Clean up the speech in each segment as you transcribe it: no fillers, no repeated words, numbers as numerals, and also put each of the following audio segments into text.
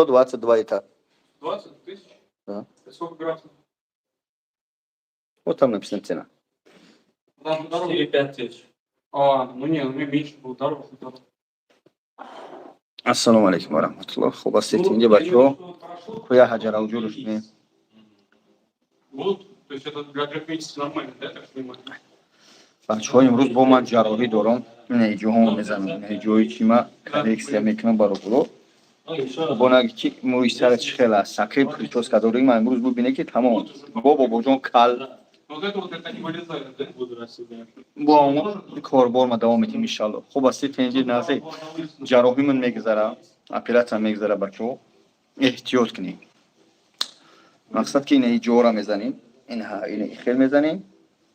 122 это. 20 тысяч? Да. Это сколько грамм? Вот там написана цена. Там дороже. 4-5 тысяч. А, ну не, ну мне меньше было, дороже. Дороже. Ассалому алайкум ва раҳматуллоҳ. Хуб ҳастед, Ну, инҷа я бачаҳо? имею в виду, что прошло Куя ҳаҷаравҷурш не. Будут? То есть это для 3 месяцев нормально, да, я так понимаю? Бачаҳо, имрӯз бо ман ҷарроҳӣ дорам. Ина ҷоҳомо мезанам, ина ҷои чи ма коррексия мекунам, баробуро. Ну, еще раз. Бо наги ки мӯи сара чӣ хел аст, сакри прическа дорем ма имрӯз, бубине ки тамом бо бобоҷон кал. Вот это вот, это не вылезает, да? Буду расти, да. Бо корбор ма давом метем, иншалло. Хуб ҳастед, тенҷи назе? Ҷарроҳимон мегузара, оператсия мегузара, бачаҳо, эҳтиёт кунед. Мақсад ки ина ҷора мезанем, инҳа ина хел мезанем.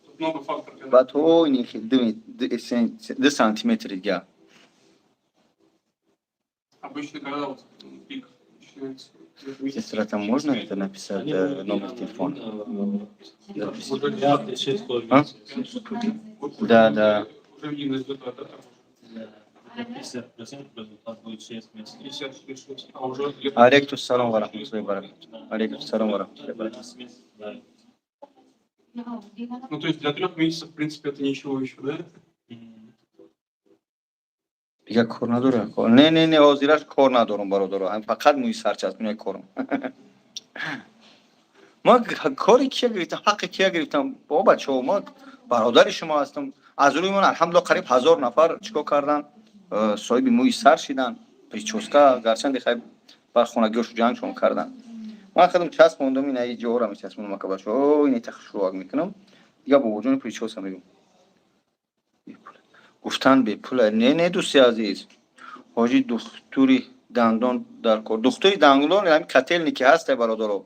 Тут много факторов. Баъд то ини хел 2 сантиметри дига. Обычно, когда вот пик начинается? Сестра, там можно это написать, Они будут номер видно, телефона? видно, 5-6 А? месяцев. Да. Уже видно результат, да? Там Да. 50% результат будет 6 месяцев. 54, а уже где-то- Алейкум салом ва раҳматуллоҳи ва баракатуҳ. Алейкум салом ва раҳматуллоҳи ва баракатуҳ. 12 месяцев, да. Ну, то есть для 3 месяцев, в принципе, это ничего еще, да? Мгм. Дига кор надора? Не, не, не, ҳозираш кор надорам, бародаро, ҳам фақат мӯи сарчаспинаи корам. Ма кори кия гирифтам, ҳаққи кия гирифтам? Бо бачаҳо, ма бародари шумо ҳастам. Аз рӯи ман, алҳамдулилла, қариб 1000 нафар чикор кардан, соҳиби мӯи сар шидан, прическа, гарчанде хай бар хонагиҳошу ҷангшон кардан. Ман худам часпондам, ина ҷоҳора мечаспонам, ака, бачаҳо, ина тахшувак мекунам. Дига бобоҷони прическа мегӯм. Гуфтан бепула. Не, не, дӯсти азиз, ҳоҷи, духтури дандон дар кор, духтури дандон ҳами Котельники ҳасте, бародаро.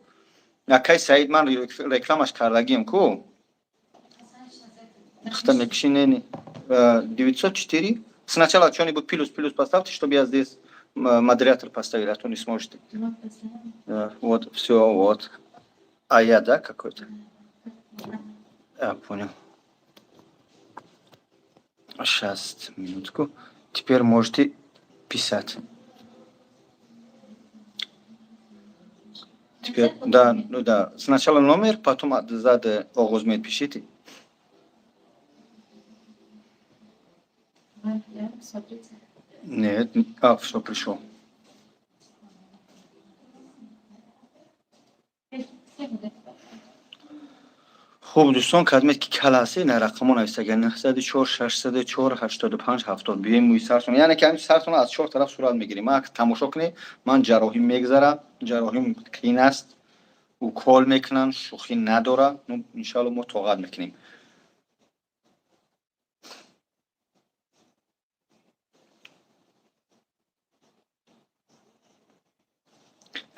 Акай Саид, ман рекламаш кардагием ку. Хта мекиши, не, не. 904. Сначала что-нибудь плюс, плюс поставьте, чтобы я здесь модератор поставил, а то не сможете. Да, вот, все, вот. А я, да, какой-то? Я понял. Сейчас, минутку. Теперь можете писать. Теперь, да, ну да. Сначала номер, потом сзади оғоз пишите. Смотрите. Нет, а, все, пришел. Хуб, дӯстон, кадмет ки каласе на рақамо нависага: 904 604 85 70. Биёем мӯи сартон, яъне ки ҳамин сартон аз чор тараф сурат мегирем. Ман тамошо кунед, ман ҷарроҳӣ мегзарам, ҷарроҳим қиин аст, укол мекунанд, шӯхӣ надора. Ну, иншалло, мо тоқат мекунем.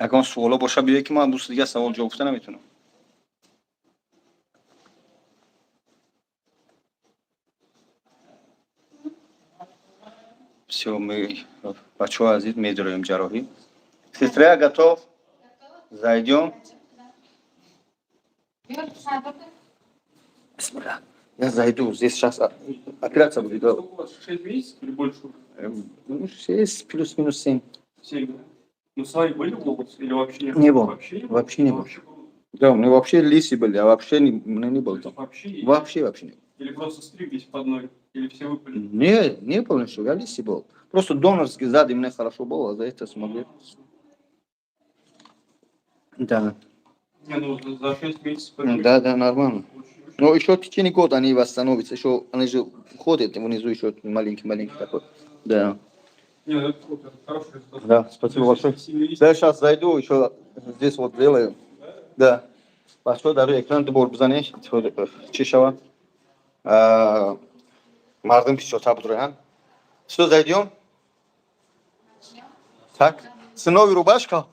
Ягон суоло боша, биёе, ки ман бус дига савол ҷавоб гуфта наметавонам. Все, мы, бачаҳо азиз, медроем ҷарроҳӣ. Сестра, я готов. Зайдем. Бисмилла. Я зайду. Здесь сейчас операция будет. Да. Сколько у вас, 6 месяцев или больше? Ну, 6, плюс-минус 7. 7, да? Ну, свои были волосы или вообще нет? Не было. Вообще не было? Вообще не было. Вообще было? Да, у меня вообще лисы были, а вообще не, мне не было То там. есть вообще? Вообще, вообще не было. Или просто стриглись под ноль? Или все выпали? Не, не было ничего, я лисы был. Просто донорский сзади мне хорошо было, а за это смогли. Да. Не, ну за 6 месяцев это Да, нормально. очень. Но еще в течение года они восстановятся, еще они же ходят внизу еще маленький-маленький такой. Да. Не, ну это круто, это хороший результат. Да, спасибо большое. Сильно есть. Да, сейчас зайду, еще здесь вот сделаю. Да. Бачаҳо, дар рӯи экран ду бор бизанед, чӣ шава? Мардум бисёртар будроянд. Что, зайдем? Так, с новой рубашка.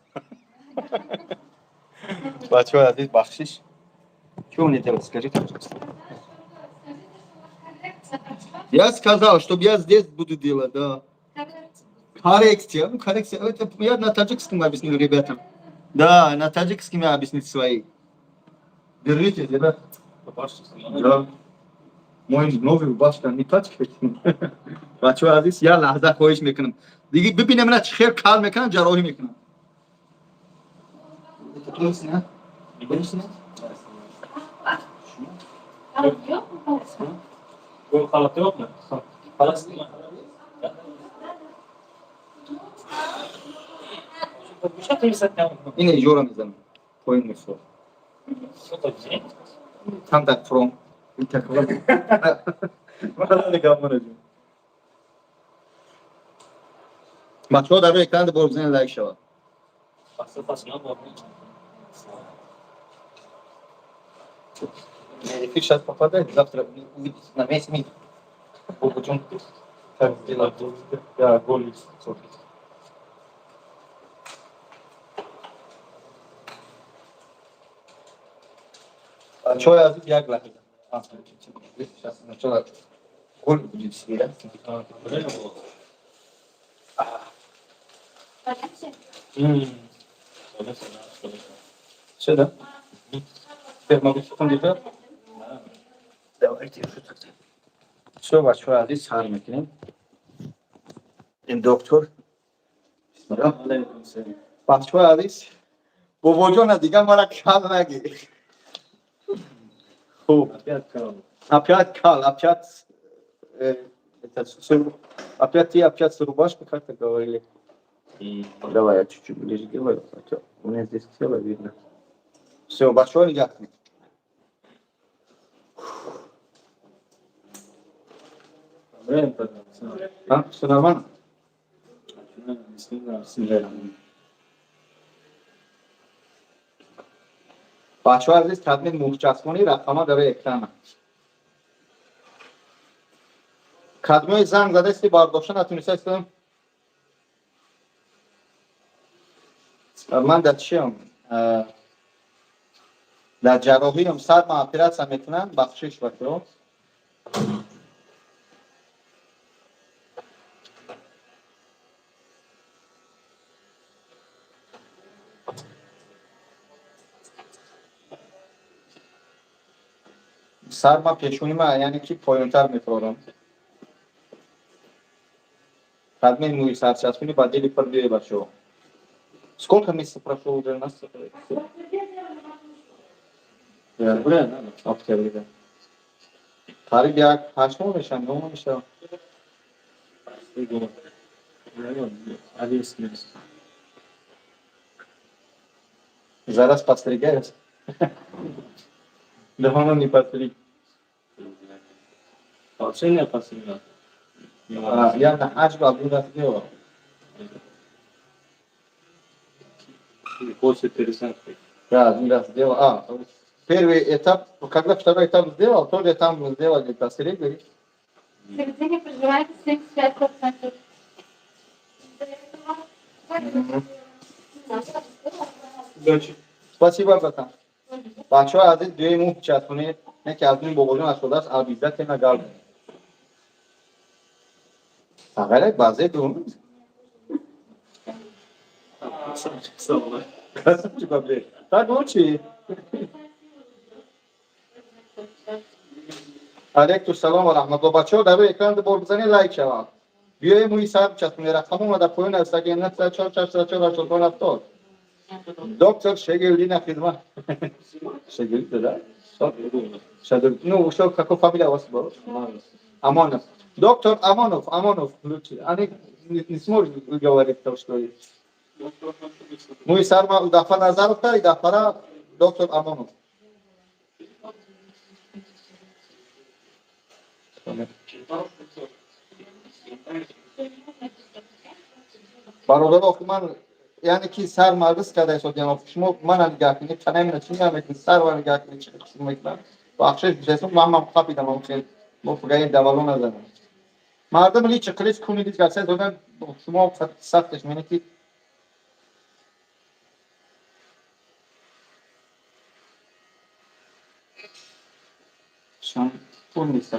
Бачаҳои азиз, бахшиш. Что мне делать, скажите, пожалуйста. Я сказал, чтобы я здесь буду делать, да. Коррекция, ну коррекция, это я на таджикском объяснил ребятам. Да, на таджикском я объяснил свои. Держите, ребят. Да. Мой новый рубашка не пачкайте. Бачаҳои азиз, я лаҳза хоҳиш мекунам. Диги бибинем, на чӣ хел кал мекунам, ҷарроҳӣ мекунам. Будем снять? Будем снять? Go'l xalati yo'qmi? Xalat. Ин иҷора мезанам. Поин мисол. Камтар фром. Бачаҳо, дар рӯи экран бор бизанед, лайк шавад. Эфир сейчас попадает, завтра увидите на весь мир. Бобоҷон как сделать. Да, голик. Бачаҳои азиз, як лаҳза. Сейчас сначала гол будет себе, да? Все, да? Теперь могу секунду держать? Давайте. Все, бачаҳои азиз, сар мекунем. Ин доктор. Бисмиллоҳ. Бачаҳои азиз, бобоҷона, дигар мара кал нагӣ. Хуб. Опять кал, опять это, опять ты, опять рубашка, как то говорили. Давай я чуть-чуть ближе делаю, а то у меня здесь тело видно. Все, большой нигоҳ кунед. А, все нормально? Бисмиллоҳир. Бачаҳои азиз, тадмин мӯҳчаспонӣ, рақама дар экрана. Кадмои занг задасти, бардошта натунистастам. Ман дар чиам? Дар ҷарроҳиам, сар ма оператсия мекунам, бахшиш, бачаҳо. Сар ма пешонима, яъне ки поёнтар мефурорам. Тадмин мӯи сарчаспонӣ ба дили пур биёй, бачаҳо. Сколько месяцев прошло уже у нас? Октябре, да. Қариб як 8 моҳ мешавам, 9 моҳ мешавам. 11 месяцев. Зараз подстригаюсь. Давно не подстриг. Вообще не подстригал. А, я на хадж был один раз делал. После пересадки. Да, один раз сделал. А, первый этап, когда второй этап сделал, тоже там сделали, постригли. В середине проживает 75%. До этого. Удачи. Спасибо, братан. Бачаҳои азиз, дуюи мӯ часпонед, не ки аз нуи бобоҷон ашудааст, обязательно гал. Фақат баъзе дум. Красавчик, бабле. Так лучше. Алейкум салом ва раҳматуллоҳ. Бачаҳо, дар рӯи экран бор бизанед, лайк шавад. Биёед, мӯи сар часпонед, рақам омада поён аст, 904 604 85 70. Доктор Шегелдина хидмат. Шегелдина, да? Шадул. Ну, что, какой фамилия у вас была? Амонов. Доктор Амонов, Амонов, лучше. Они не сможет говорить то, что есть. Мӯи сарма дафа Назаровка и дафара доктор Амонов. Бародар, охи ман, яъне ки сар марғиз карда истодиам. Шумо мана нигоҳ кунед, чанамина чӣ нигоҳ мекунед, сар нигоҳ кунед, чӣ қисм мекунам. Бахшиш бисесум, ман ман қапидам, охи мо фугаи давало назанам. Мардум личи қилич кунид, гарча додан шумо сахтеш мене ки шампун нест.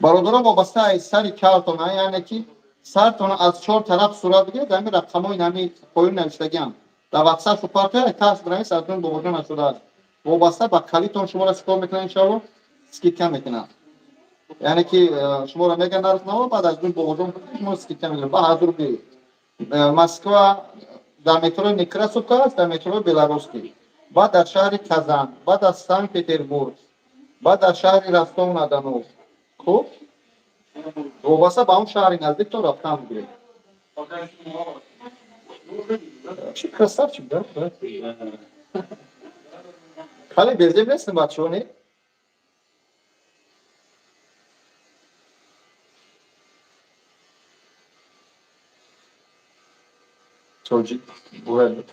Бародарон, вобаста аз сари картона, яъне ки сартона аз чор тараф сурат бигиред, ҳамин рақамҳои ҳамин поён навиштагиам. Дар ватсап партоя тас бинавис, аз он бобоҷон нашудааст. Вобаста ба калитон шуморо чикор мекунад, иншоалло? Скидка мекунад. Яъне ки шуморо мегӯянд нархнаво, баъд аз он бобоҷон шумо скидка мекунад. Ба 1000 рубли. Москва дар метрои Некрасовка аст, дар метрои Белорусский. Баъд дар шаҳри Казан, баъд аз Санкт Петербург, баъд дар шаҳри Ростов на Дону. Хуб, вобаста ба он шаҳри наздик то рафтан бигиред. Пока еще мало. Ну, уже видно, да? Чи красавчик, да? Хали безеб нестем, бачаҳо, не? Тоҷик бояд.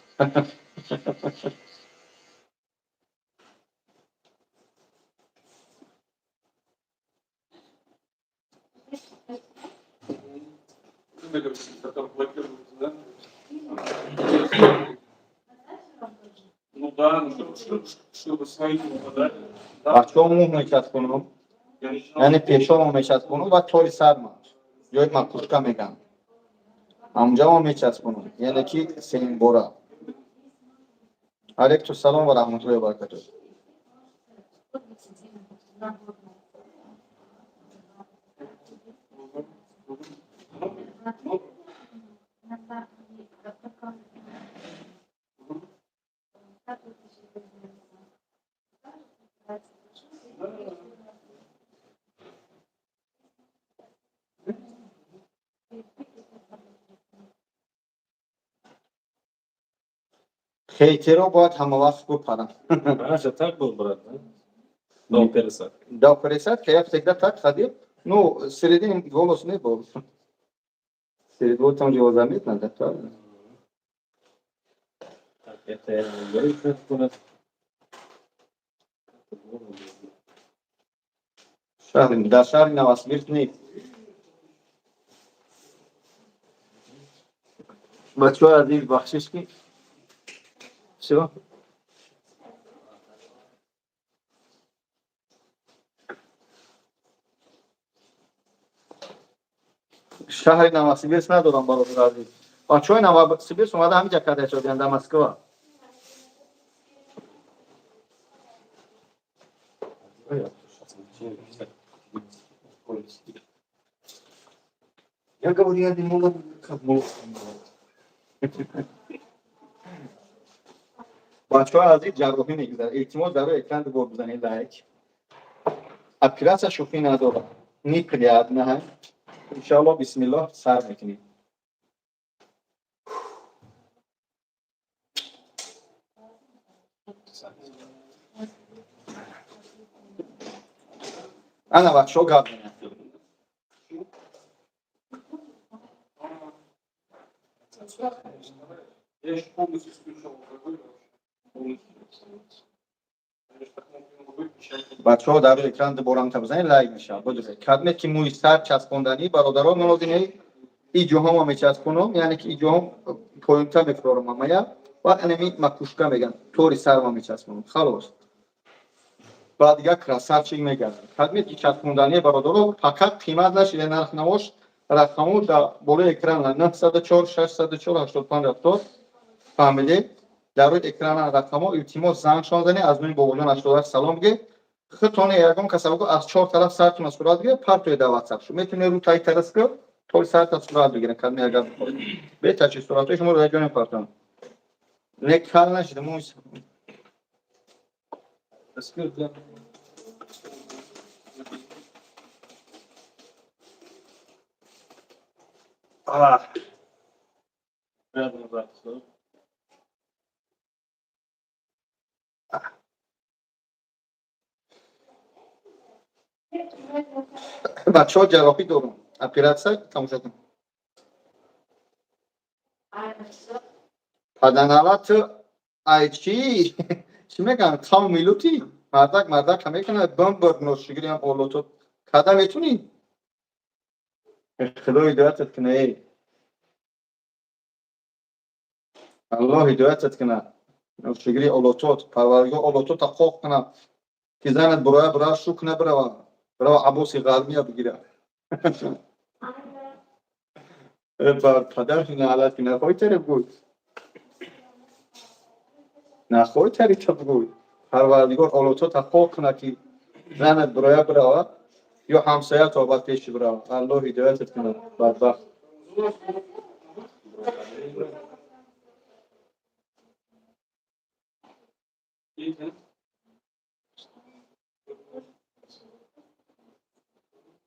Который блокируется, да? Ну да, ну чтобы свои не попадали. Да, Бачаҳо мӯ мечаспонам. я начинал. Яъне пешомо мечаспонам ва тори сарма, ҷои макушка меган, ҳамҷамо мечаспонам, яъне ки сеюмбора. Алейкум салом ва раҳматуллоҳи ва баракатуҳ. Ну, Хейтеро бояд ҳамавақт бупаранд. Раньше так был, брат, да? До пересадки. До пересадки я всегда так ходил. Ну, середине волос не был. Серед вот там его заметно, да, правильно? Так, это я не говорю, что это у нас. Шаҳри, дар шаҳри Новосибирск нест. Бачаҳои азиз, бахшиш ки. Всё. Шаҳри Новосибирск надорам, бародар азиз. Бачаҳои Новосибирск омада ҳамиҷа карда шуданд, дар Москва. Я говорю, я не могу, как молод. Бачаҳои азиз, ҷарроҳӣ мегузарад. Илтимос, дар рӯи экран дубор бизанед лайк. Оператсия шӯхӣ надорад. Неприятно. Иншоалло, бисмиллоҳ, сар мекунем. Ана, бачаҳо, гап занед. Я еще полностью исключал алкоголь вообще. Полностью. Я же так мог немного выпить, чем Бачаҳо, дар рӯи экран дуборам та бизанед, лайк мешавад. Бодузед. Кадме ки мӯи сар часпонданӣ, бародарон, молозине и ҷоҳомо мечаспонам, яъне ки и ҷоҳом поёнта мефурорам амая ва анами макушка меган, тори сарма мечаспонам. Халос. Баъд дигар красавчик мегардад. Кадме ки часпонданӣ, бародаро, фақат қимат нашида, нарх навош рақаму дар болои экран 904 604 85 70. Фаҳмидед? Дар рӯи экрана рақамо, илтимос, зангшон занед, аз номи бобоҷон 88 салом бигед. Худтоне ягон каса бугӯ, аз чор тараф сартона сурат бигирад, партои дар ватсап шу. Метавонед рӯ таи тарас ки тори сарта сурат бигирад, кадме агар бихоҳед. Бетачи суратҳои шуморо дар ҷо мепартам. Не, кал нашида мо. Да. Ah. Рядом запись, да? Бачаҳо, ҷарроҳӣ дорам. Оператсия тамошо кун. Паданалат ай чӣ? Чӣ мегӯянд? Қавм милути? Мардак мардак мекунад, бамбар ношигирям олото. Када метунӣ? Худо ҳидоятат кунад, эй. Аллоҳ ҳидоятат кунад. Ношигири олотот, Парвардигор олотота қоқ кунад. Ки занат буроя буроя шу кунад бирава. Бирава абоси ғармия бигирад. Бар падар наалат ки нахоҳӣ тари бгӯй. Нахоҳӣ тари та бгӯй. Парвардигор олотота қоқ кунад, ки занат буроя бирава ё ҳамсоята обад пеши бирава. Аллоҳ ҳидоятат кунад, бадбахт. Мгм.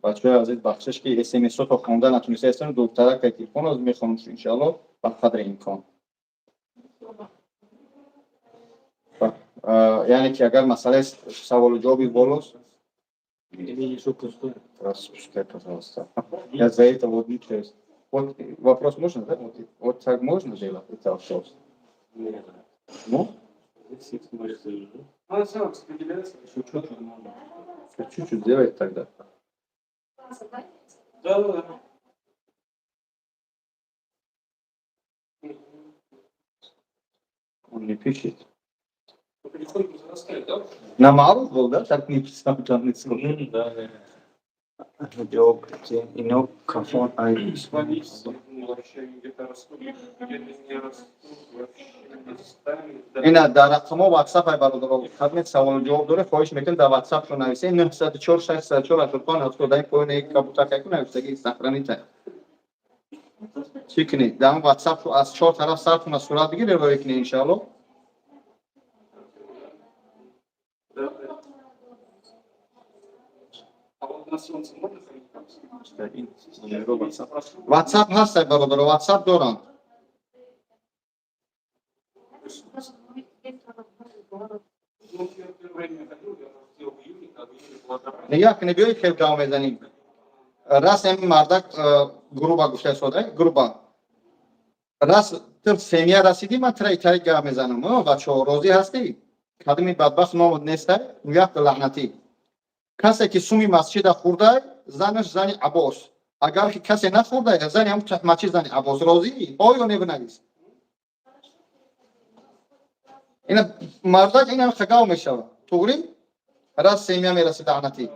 Бачаҳои азиз, бахшиш, ки смсото хонда натунистаистам. Духтарак телефон аз мехонам, иншаалло, ба қадри имкон. Яъне ки агар масъалаи саволу ҷавоби волос Или еще пустой. Распускай, пожалуйста. Я за это вот не честно. Вот вопрос можно, да? Вот, вот так можно делать? Это вопрос. Нет. Ну? Здесь смотрится уже. Ну, она все равно распределяется. Еще чуть-чуть можно. Чуть-чуть сделать тогда. Да. Мгм. Он не пишет. Ну, потихоньку зарастает, да? На маруф был, да? Так не писал там не сколько. Да. Ино кафон ай. Свалить, ну, вообще где-то растут, где-то не растут, вообще местами. Да. Ина дар рақамо WhatsApp ай, бародаро, хадмат саволу ҷавоб доред, хоҳиш мекунем, дар WhatsApp шо нависед: 904 604 85 70. Поёни кабутак яку нависаги сохранить чӣ кунед, дар он WhatsApp шо аз чор тараф сартона сурат бигиред, роя кунед, иншаалло. Да. А вот на солнце можно ходить? WhatsApp ҳаст, ай бародаро, WhatsApp доранд. Ну, я первое время ходил, я сделал в июне, когда в июне была жара. Нигоҳ кунед, биёед, хел гав мезанем. Рас ами мардак груба гуфта сода, груба рас тир семья расидӣ, ман тира итари гав мезанам. О, бачаҳо, розӣ ҳастӣ? Кадами бадбахт ном нестай, як лаънатӣ. Касе ки суми масҷида хӯрдай, занаш зани Аббос. Агар ки касе нахӯрдай, зани ҳам туҳматчи, зани Аббос. Розӣ оё не, бинавис. Ина мардак инам хагав мешавад. Туғрӣ рас семья мераси, лаънатӣ.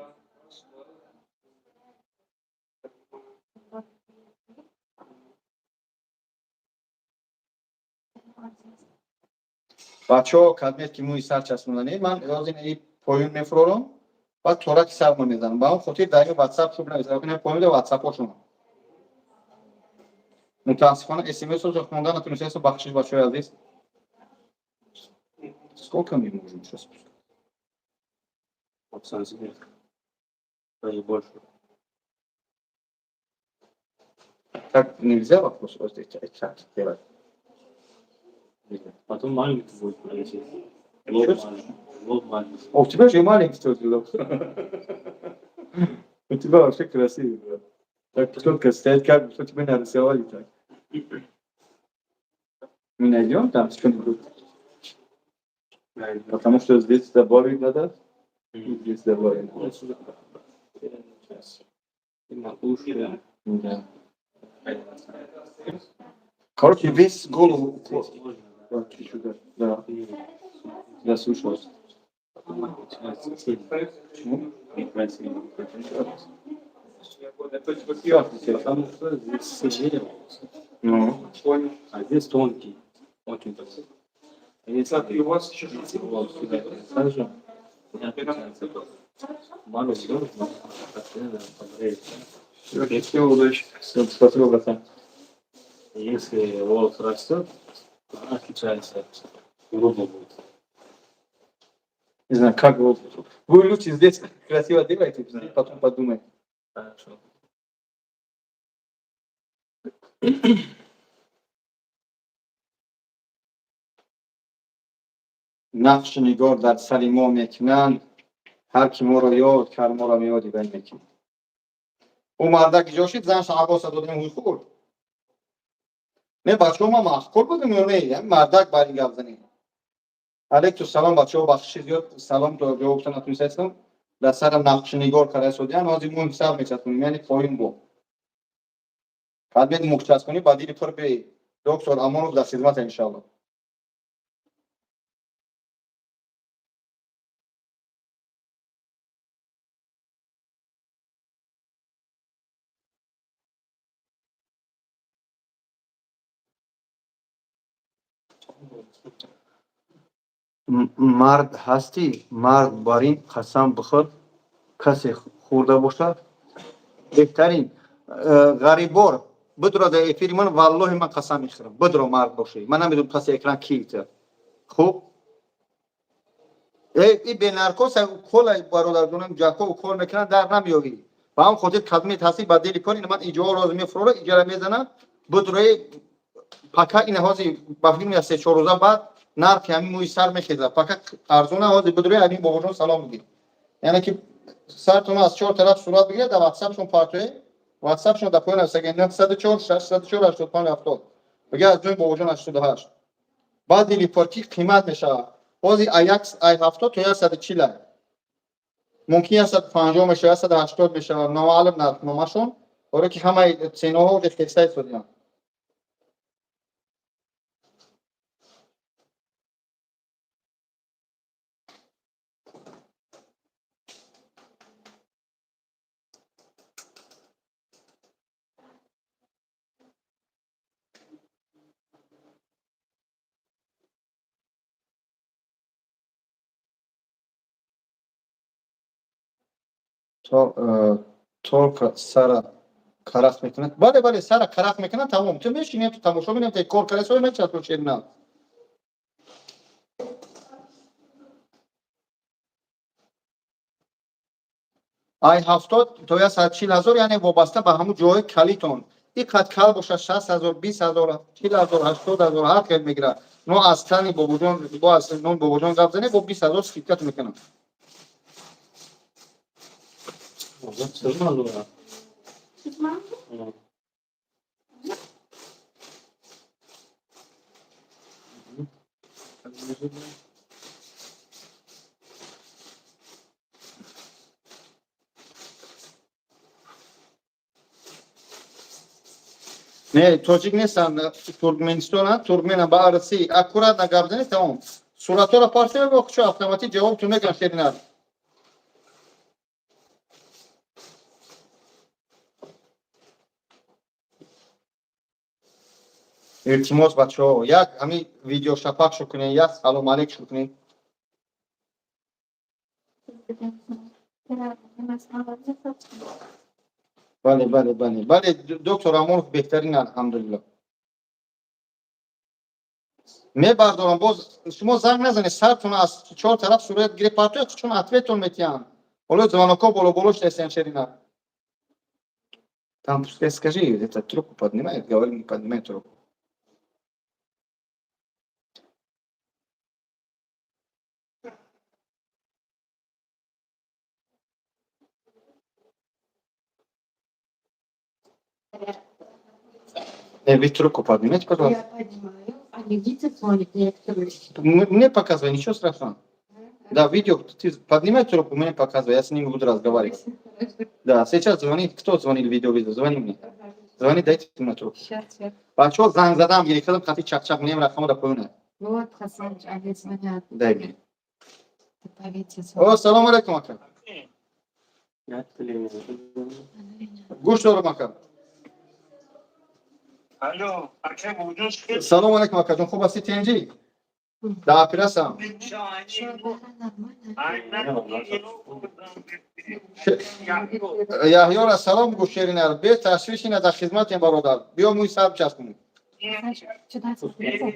Бачаҳо, кадмет ки мӯи сар часпонданӣ, ман ҳозир ин поён мефурорам, баъд тораки сармо мезанам. Ба он хотир дар ин WhatsApp хуб нависам, поён WhatsApp-ошон. Мутаассифона, смс-ро хонда натунистем, бахшиш, бачаҳои азиз. Сколько мы можем сейчас спускать? Вот сантиметр. Даже больше. Так нельзя вопрос вот это делать. Потом маленький будет пролететь. Лоб маленький. Лоб маленький. О, у тебя же и маленький тоже лоб. У тебя вообще красивый, брат. Так четко стоит, как что тебе нарисовали так. Мы найдем там что-нибудь? Потому что здесь добавить надо, и здесь добавить надо. Вот сюда. Сейчас. И макушку. Да. Короче, весь голову. Здесь можно, да. Да, чуть-чуть, да. Да, я слушал. Потом начинается сильно. Почему? Некрасиво. Потому что здесь сильнее волосы. Ну, Понял. А здесь тонкий. Очень тонкий. А если Так, и у вас еще если волос сюда пересажу, у меня отличается тот. Пару сезонов, но постоянно подбреется. Все, удачи. Все, спасибо, братан. Если волос растет, то она отличается. Грубо будет. Не знаю, как вы. Вы лучше здесь красиво делаете, Да. потом подумай. Хорошо. Нақши нигор дар сари мо мекунанд, ҳар ки моро ёд кард, моро меёди вай мекунад. Ӯ мардак ҷо шид, занша Аббоса додем, ҳуй хӯрд. Не, бачаҳо, ма маъқул будем ё не? Мардак бар ин гап занем. Алейкум салом, бачаҳо, бахшиши зиёд, салом ҷавобта натунистастам. Дар сарам нақши нигор карда содиан, ҳозир мӯи сар мечаспонем, яъне поин бо. Баъд мӯчаспонӣ ба дили пур бе. Доктор Амонов дар хизмат, иншалло. Мард ҳастӣ, мард, бар ин қасам бихӯр, касе хӯрда бошад, беҳтарин. Ғариббор бидро дар эфири ман, валлоҳи, ман қасам мехӯрам, бидро, мард бошӣ. Ман намедонам паси экран ки. Хуб. И бе наркоз укола, бародарҷонам, ҷако укол мекунанд, дар намеёвӣ. Ба ҳам хотир кадмет ҳастӣ ба дили кор. Ин ман иҷо роз мефурора, иҷара мезанам, будрои пака. Ин ҳози ба фикр меяд, 3-4 рӯза баъд нархи ҳамин мӯи сар мехезад. Пака арзона. Ҳози будрои ҳамин бобоҷон салом бигир, яъне ки сартон аз чор тараф сурат бигиред, дар ватсапшон партоед. Ватсапшон дар поён аст, 904 604 85 70. Бига аз ҷои бобоҷон 88. Баъд дили порки қимат мешавад. Ҳози ай 70 то 140, мумкин 150 мешавад, 180 мешавад, номаълум нархномашон, оре ки ҳамаи ценоҳо хеста истодиям. Только сара карахт мекунад. Бале, бале, сара карахт мекунад, тамом. Ту мешини, ту тамошо мекунӣ, ту кор карда мечасбо, шерина. Ай 70 то 140 ҳазор, яъне вобаста ба ҳамун ҷои калитон. И қад кал бошад, 60 ҳазор, 20 ҳазор, 40 ҳазор, 80 ҳазор, ҳар хел мегирад. Но аз тани бобоҷон, бо аз ном бобоҷон гап занед, бо 20 ҳазор скидка мекунам. Sırma dura. Tutmam. Hı. Не, тоҷик нестам, Туркменистона, туркмена, ба арси аккуратно гап занед, тамом. Суратҳоро партоед, бо чо автоматик ҷавобтон мекунам, шеринар. Илтимос, бачаҳо, як ҳамин видеоша пахшу кунед, як салом алейк шу кунед. Бале, бале, бале, бале, доктор Амонов беҳтарин, алҳамдулилло. Мебардорам боз, шумо занг назанед, сартон аз чор тараф сурат гиред, партоед, чун ответон метиҳам. Ҳоло звонокҳо боло боло шудастиян, шерина. Там пускай, скажи, это трубку поднимает, говори, не поднимает трубку. Не, вы трубку поднимите, пожалуйста. Я поднимаю, а не видите, звонит некоторые. Мне показывай, ничего страшного. Да, видео, ты поднимай трубку, мне показывай, я с ним буду разговаривать. Да, сейчас звонит, кто звонит, видео, видео, звони мне. Звони, дайте мне трубку. Сейчас, сейчас. Бачаҳо, занг задам, гирифтам, хати чақчақ мнем, рақамо да поёна. Вот, Хасан, они звонят. Дай мне. Добавите. О, салом алейкум, ака. Гӯш дорам, ака. Алло, ака Бобоҷон, хел. Салом алейкум, акаҷон, хуб ҳастӣ, тенҷӣ? Да, операсам. Нормально. Яҳёра салом гӯ, шеринар, бе ташвишина, дар хизматем, бародар. Биё, мӯи сар бичаспонем. Сюда смотрите.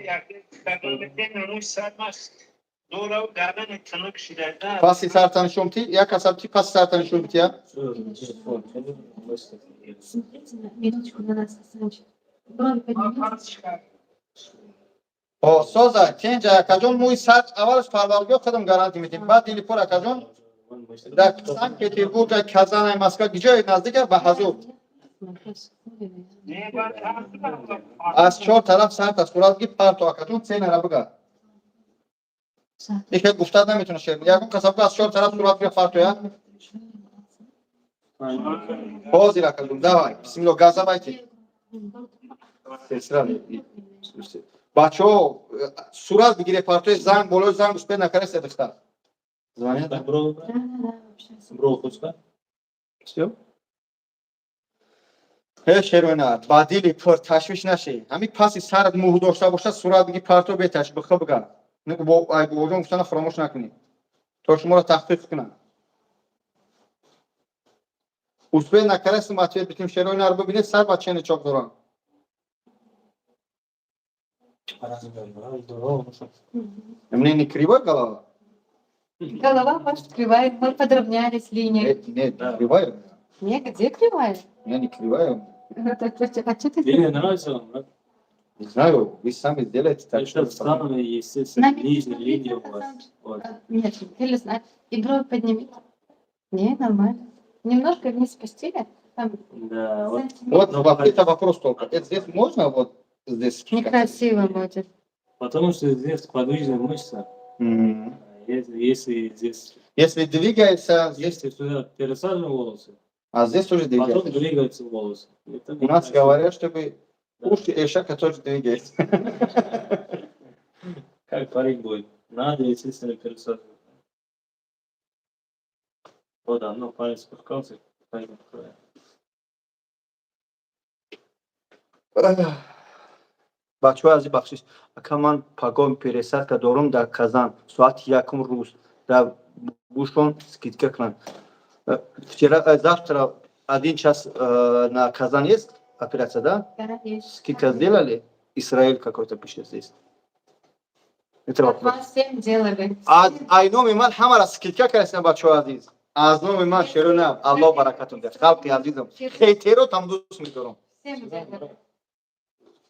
Паси сартани шумти, як асаб ти паси сартани шумти я. Смотрите на минуточку на нас, Хасанчик. Брови поднимите. О, соза, тенҷа, акаҷон, мӯи сар аввалаш парваргоҳ худам гарантӣ медиҳем. Баъд дили пур, акаҷон, дар Санкт Петербург, Казанай, Москва, ҷои наздика ба ҳазур. Аз чор тараф сарта сурат ги парто, акаҷон, ценара бига. Ихел гуфта наметона шер. Ягон касаб аз чор тараф сурат гир парто я. Ҳозир, акаҷон, давай. Бисмиллоҳ, газавайте. Сесра. Бачаҳо, сурат бигире партои, занг болои занг успед накарда духтар. Звонят, да? Бро, Да, да, да, сейчас. бро, хочешь? Всё? Э, шерона, ба дили пур ташвиш нашӣ. Ҳамин паси сарат мӯҳ дошта бошад, сурат биги парто, беташ бихо бига. Бо ай бобоҷон гуфтана фаромӯш накунӣ. То шуморо таҳқиқ кунам. Успед накарастим ответ битим, шероинаро бибинед, сар ба чени чоқ дорам. Мне не кривой голова? Голова ваша кривая, мы подровнялись линией. Нет, нет, Да. кривая. Нет, где кривая? Я не кривая. А что ты? Линия нравится вам, да? Не знаю, вы сами сделаете так, Это что. самая естественная На меня нижняя смотрите, линия у вас. Хасанчик. Вот. А, нет, или знаю. И бровь поднимите. Не, нормально. Немножко вниз спустили. Там Да, вот. сантиметр. Вот это вопрос только. Это здесь можно вот здесь спускаться? Некрасиво будет. Потому что здесь подвижная мышца. Если здесь, Если двигается, здесь, если сюда пересаживаем волосы, а здесь тоже потом двигается. двигаются волосы. Это У нас некрасиво. Говорят, чтобы Да. уши ишака тоже двигается. Как парик будет? Надо, естественно, пересаживать. Вот, да, ну, парень спускался, парень открывает. Бачаҳои азиз, бахшиш, ака, ман пагоҳ пересадка дорум дар Казан, соати 1 рӯз дар гӯшон скидка кунанд. Вчера, завтра один час на Казан есть операция, да? Да, есть. Скидка сделали? Исраил какой-то пишет здесь. Это вопрос. Два семь делали. Аз ай номи ман ҳамара скидка кардастам, бачаҳои азиз. Аз номи ман шеро на, Аллоҳ баракатон диҳад. Халқи азизам. Хейтеро там дӯст медорам. Всем делали.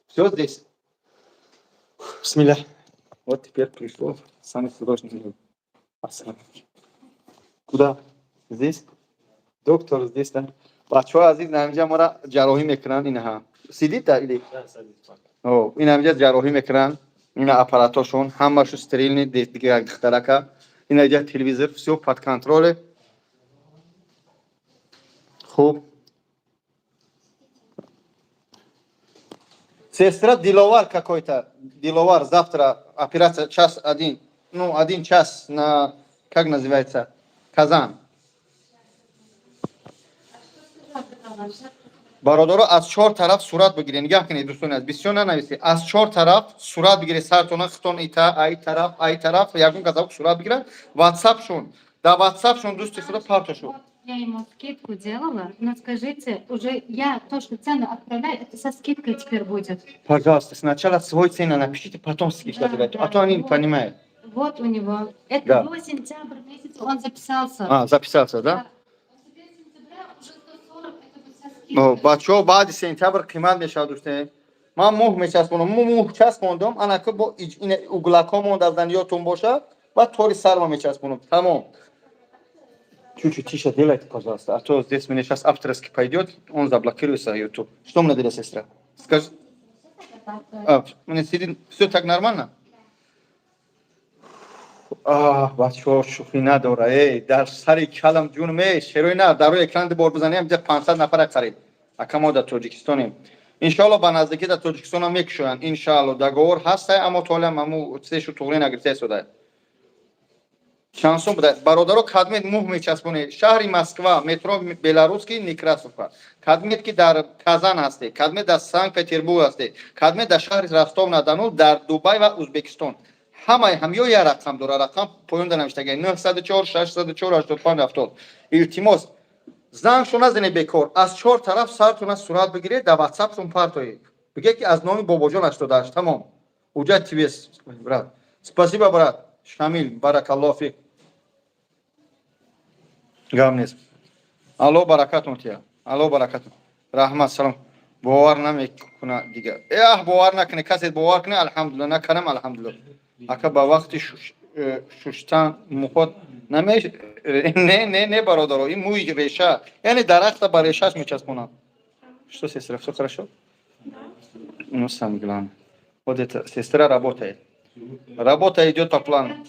Все здесь. Бисмилля. Вот теперь пришло. Самый сложный. Ассалам. Куда? Здесь? Доктор здесь, да? Бачаҳои азиз, наинҷа мора ҷарроҳӣ мекунанд инаҳа. Сидит да или? Да, садись пока. О, ин ҳаминҷа ҷарроҳӣ мекунанд. Ина аппаратошон, ҳамашу стерильный, дигар духтарака. Ина иҷа телевизор, все под контроле. Хуб. Сестра Диловар какой-то. Диловар, завтра операция час один. Ну, один час на, как называется, Казан. Бародаро, аз чор тараф сурат бигиред. Нигаҳ кунед, дӯстони аз бисёр нанависед. Аз чор тараф сурат бигиред. Сартона хитон ита, ай тараф, ай тараф, ягон казак сурат бигирад. Ватсапшон. Дар ватсапшон дӯсти худо партошу. Вот я ему скидку делала, но скажите, уже я то, что цену отправляю, это со скидкой теперь будет. Пожалуйста, сначала свой цену напишите, потом скидку Да, делайте. да. А то они не Вот. понимают. Вот у него. Это Да. до сентября месяца он записался. А, записался, да? Да. Теперь сентября уже 140, это будет со скидкой. Бачаҳо, баъди сентябр қимат мешавад, дӯстем. Ман мӯҳ мечаспонам, мӯҳ часпондам, анака бо ин углакҳо монда, ёдтон бошад, баъд тори сарма мечаспонам, тамом. Чуть-чуть тише делайте, пожалуйста, а то здесь мне сейчас авторский пойдет, он заблокируется, YouTube. Что мне делать, сестра? Скажи. А, мне сидит, все так нормально? Аҳ, бачаҳо, шӯхӣ надора, эй, дар сари калам ҷунам, эй, шерои на, дар рӯи экран бор бизанем, ҷа 500 нафара қариб. Ака, мо дар Тоҷикистонем. Иншоалло, ба наздикӣ дар Тоҷикистонам мекушоянд. Иншоалло, договор ҳастай, аммо то ҳолам ҳаму чизешу туғрӣ нагирифта истода. Чанд сум буда? Бародаро, кадмет мӯҳ мечаспонед. Шаҳри Москва, метро Белорусский, Некрасовка. Кадмет ки дар Казан ҳастед, кадмет дар Санкт Петербург ҳастед, кадмет дар шаҳри Ростов на Дону, дар Дубай ва Узбекистон. Ҳамаи ҳамё як рақам дора, рақам поёнда навиштага: 904 604 85 70. Илтимос, зангшо назанед бекор. Аз чор тараф сартона сурат бигиред, дар ватсаптон партоед. Бигед, ки аз номи Бобоҷон 88, тамом. Уҷа тебе, брат. Спасибо, брат. Шамил, баракаллоҳ фик. Гап нест. Алло баракатон тия. Алло баракатон. Раҳмат, салом. Бовар намекуна дигар. Эҳ, бовар накунед, касе бовар кунед, алҳамдулилла, накунам, алҳамдулилла. Ака, ба вақти шуштан мухот намеш не, не, не, бародаро, ин мӯи реша, яъне дарахта ба решаш мечаспонам. Что, сестра, все хорошо? Ну, самое главное. Вот это сестра работает. Работа идет по плану.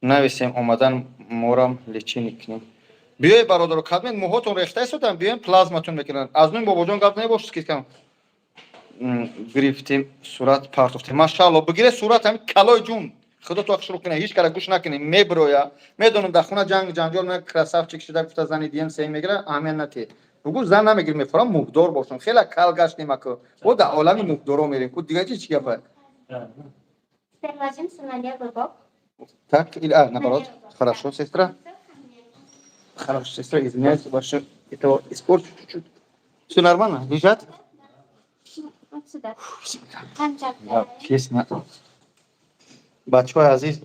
Нависем, омадан морам лечение кунем. Биёй, бародаро, кадмет мӯҳотон рехта истодан, биёем, плазматон мекунанд. Аз нуи Бобоҷон гап набош, скидкам. Гирифтем, сурат партофтем. Машаалло, бигире сурат ҳамин калои ҷун. Худо то шурӯъ кунад, ҳеҷ кара гӯш накунед, мебироя. Медонам, дар хона ҷанг ҷанҷол меояд, красавчик шуда гуфта зани дием сеи мегира, аҳамият натиҳед. Бугӯ, зан намегир, мефорам муҳдор бошам. Хеле кал гаштем аку. Бо дар олами муҳдоро мерем. Ку дига чи гапа? Да. Теперь ложимся на левый бок. Так или а, наоборот. Хорошо, сестра. Хорошо, сестра, извиняюсь, ваше этого испорчу чуть-чуть. Все нормально? Лежат? Вот сюда. Там Да, песня. Бачаҳои азиз,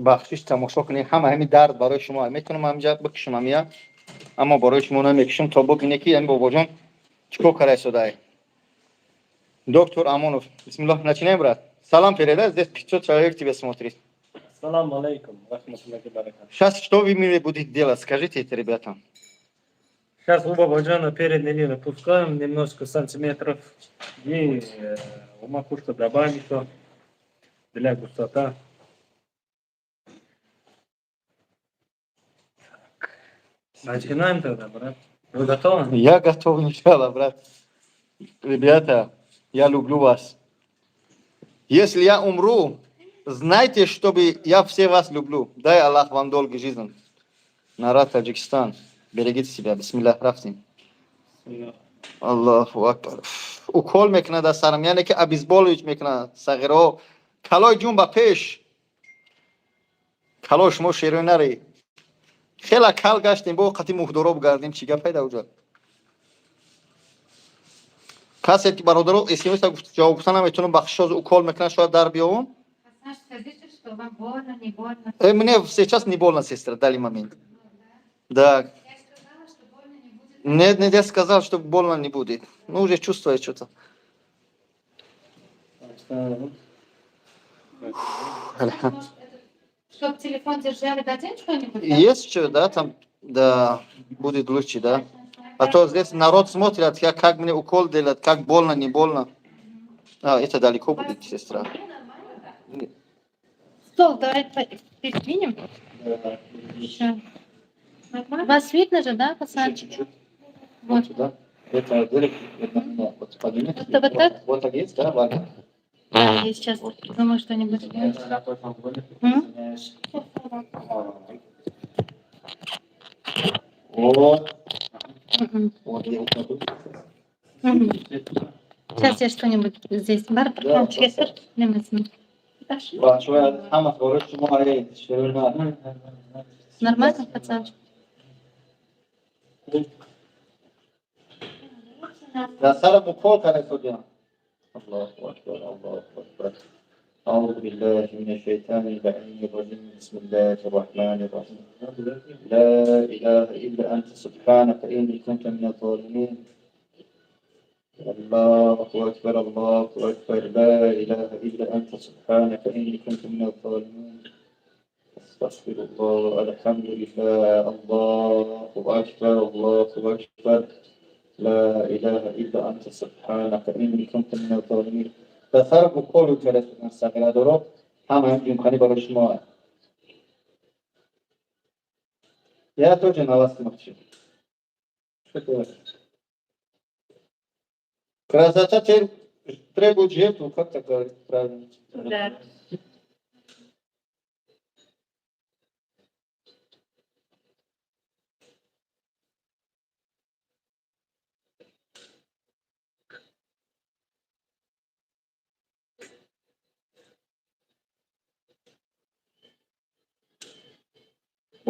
Бахшиш, тамошо кунед, ҳама ҳами дард барои шумо. Метавонам ҳаминҷа бикушам ҳамия, аммо барои шумо намекушам, то бубине, ки ҳами бобоҷон чӣ кор карда истодаи. Доктор Амонов, бисмиллоҳ, начинаем, брат. Салам передай, здесь 500 человек тебя смотрит. Салам алейкум, рахматуллахи баракат. Сейчас что вы мне будете делать, скажите это ребятам. Сейчас у Бабаджана передний линию пускаем немножко сантиметров и у макушка добавим еще для густота. Так. Начинаем тогда, брат. Вы готовы? Я готов, иншаллах, брат. Ребята, я люблю вас. Если я умру, знайте, чтобы я все вас люблю. Дай Аллах вам долгий жизнь. Народ Таджикистан, берегите себя. Бисмиллах, рафтим. Аллаху акбар. Укол мекунад аз сарам, яъне ки обезболивать мекунад. Сағиро, калои ҷун ба пеш. Кало шумо шерои нари. Хела кал гаштем, бо қати муҳдоро бигардем, чӣ гап пайда уҷад? Касе ки бародаро смс ҷавоб гуфта наметавонам, бахшишоз, укол мекунад, шояд дар биёвам. Саш, скажите, что вам больно, не больно. Мне сейчас не больно, сестра, дали момент. Да. Я сказала, что больно не будет. Нет, нет, я сказал, что больно не будет. Ну, уже чувствую что-то. Может, чтоб телефон держали, дадим что-нибудь? Да? Есть что, да, там, да, будет лучше, да. А то здесь народ смотрит, я, как мне укол делать, как больно, не больно. А, это далеко будет, сестра. Стол давай передвинем. Всё. Вас видно же, да, пацанчик? Чуть-чуть. Вот. Сюда. Это это, вот поднимите. Вот, вот так? Вот так есть, да, Ваня? Да, я сейчас думаю, что-нибудь сделать. М? Вот. Мгм. Вот, я вот так. Мгм. Сейчас я что-нибудь здесь. Бар, Да, немецкий. Бачаҳо, ҳама барои шумо ай, шерона. Нормально, пацанчик? Дар сарам укол карда судям. Аллоҳу акбар, Аллоҳу акбар. أعوذ بالله من الشيطان اللعين الرجيم. بسم الله الرحمن الرحيم. لا إله إلا أنت، سبحانك إني كنت من الظالمين. الله أكبر، الله أكبر. لا إله إلا أنت، سبحانك إني كنت من الظالمين. أستغفر الله. الحمد لله. الله أكبر، الله أكبر. لا إله إلا أنت، سبحانك إني كنت من الظالمين. дар уколу карда сағирадоро, ҳама ҷумханӣ барои шумо. Я тоже на вас смотрю. Что делать? Красота требует жертву, как так говорить правильно? Да.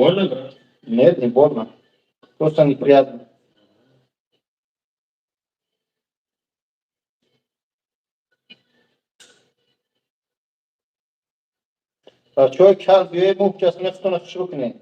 Больно, брат? Нет, не больно. Просто неприятно. Бачаҳои кал биёед, муҳ кас мехтона шурӯъ кунед.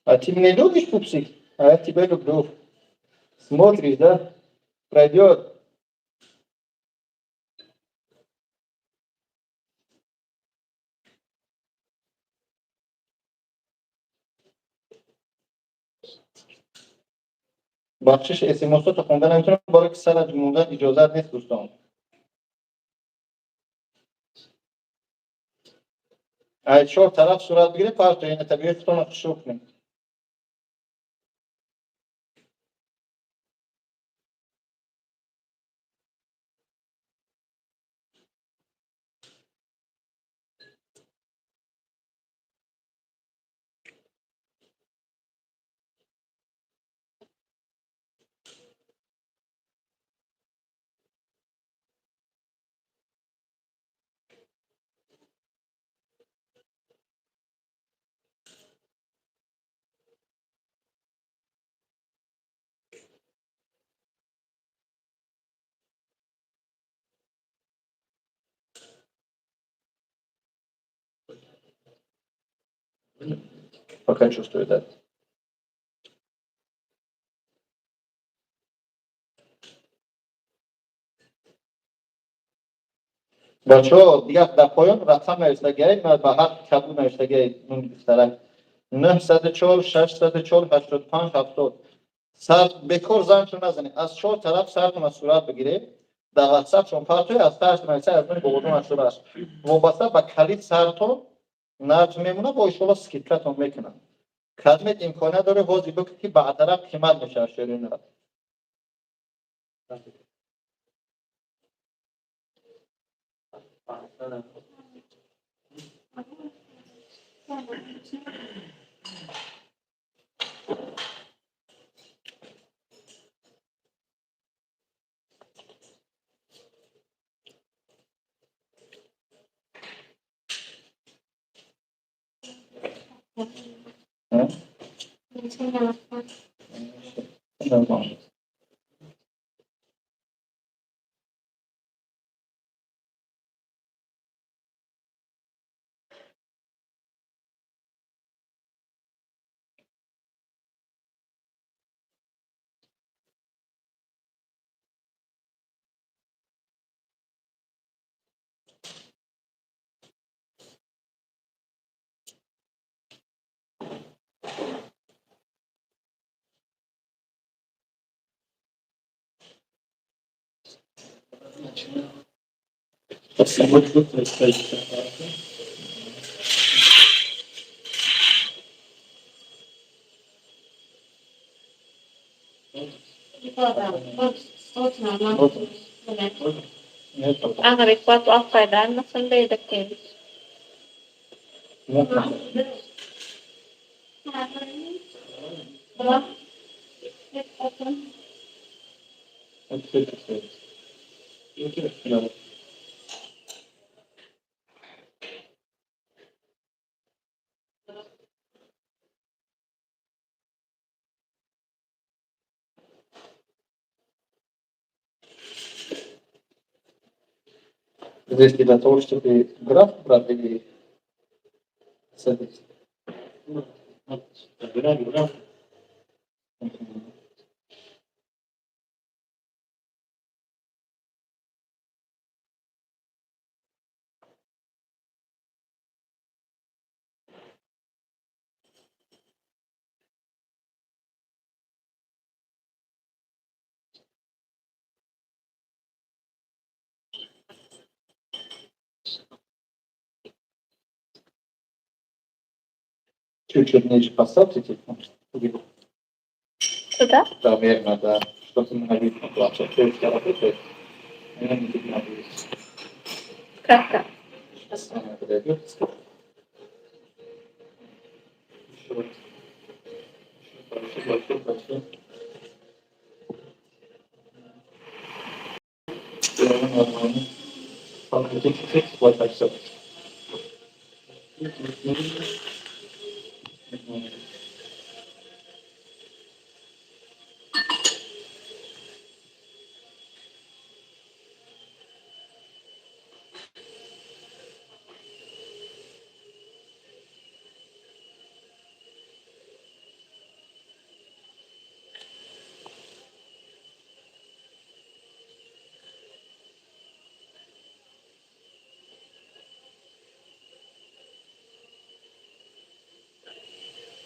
А ты меня любишь, пупсик? А я тебя люблю. Смотришь, да? Пройдет. Бахшиш, смсото хонда наметавонам, барои ки сара мондан иҷозат нест, дӯстон. Ай чор тараф сурат бигиред, парто ина табиати худтонро хушрӯ кунед. Пока чувствую, да. Бачаҳо, дигар дар поён рақам навиштагиай, ба ҳарфи кабуд навиштагиай, нуни духтарак: 904 604 85 70. Сар бекор зангшон назанед, аз чор тараф сартона сурат бигиред, дар ватсапшон партоед, аз таҳт нависа аз нои бобоҷон 88. Вобаста ба калид сартон нарх мемонад, бо иншоалло скидкатон мекунад. Кадмет имконият доред ҳозир бикунед, ки баъдтараф қимат мешавад ширина. Ничего не нашла. Нормально. Спасибо. Вот тут стоит. Вот, вот нормально. Нет, пока. Агрикват афкайдан nasıl dedik. Нет. Два. Вот теперь как стоит. Да. Здесь для того, чтобы граф брать или садиться? Набираем граф. Мгм. Чуть-чуть ниже поставьте телефон. Сюда? Да, верно, да. Чтобы именно видно было. Что девушка работает, она не видно будет. Как-то. Сейчас она подойдет. Еще раз. Еще больше, больше, больше. Всё, нормально. Покрутите чуть-чуть, вот так все. Мгм.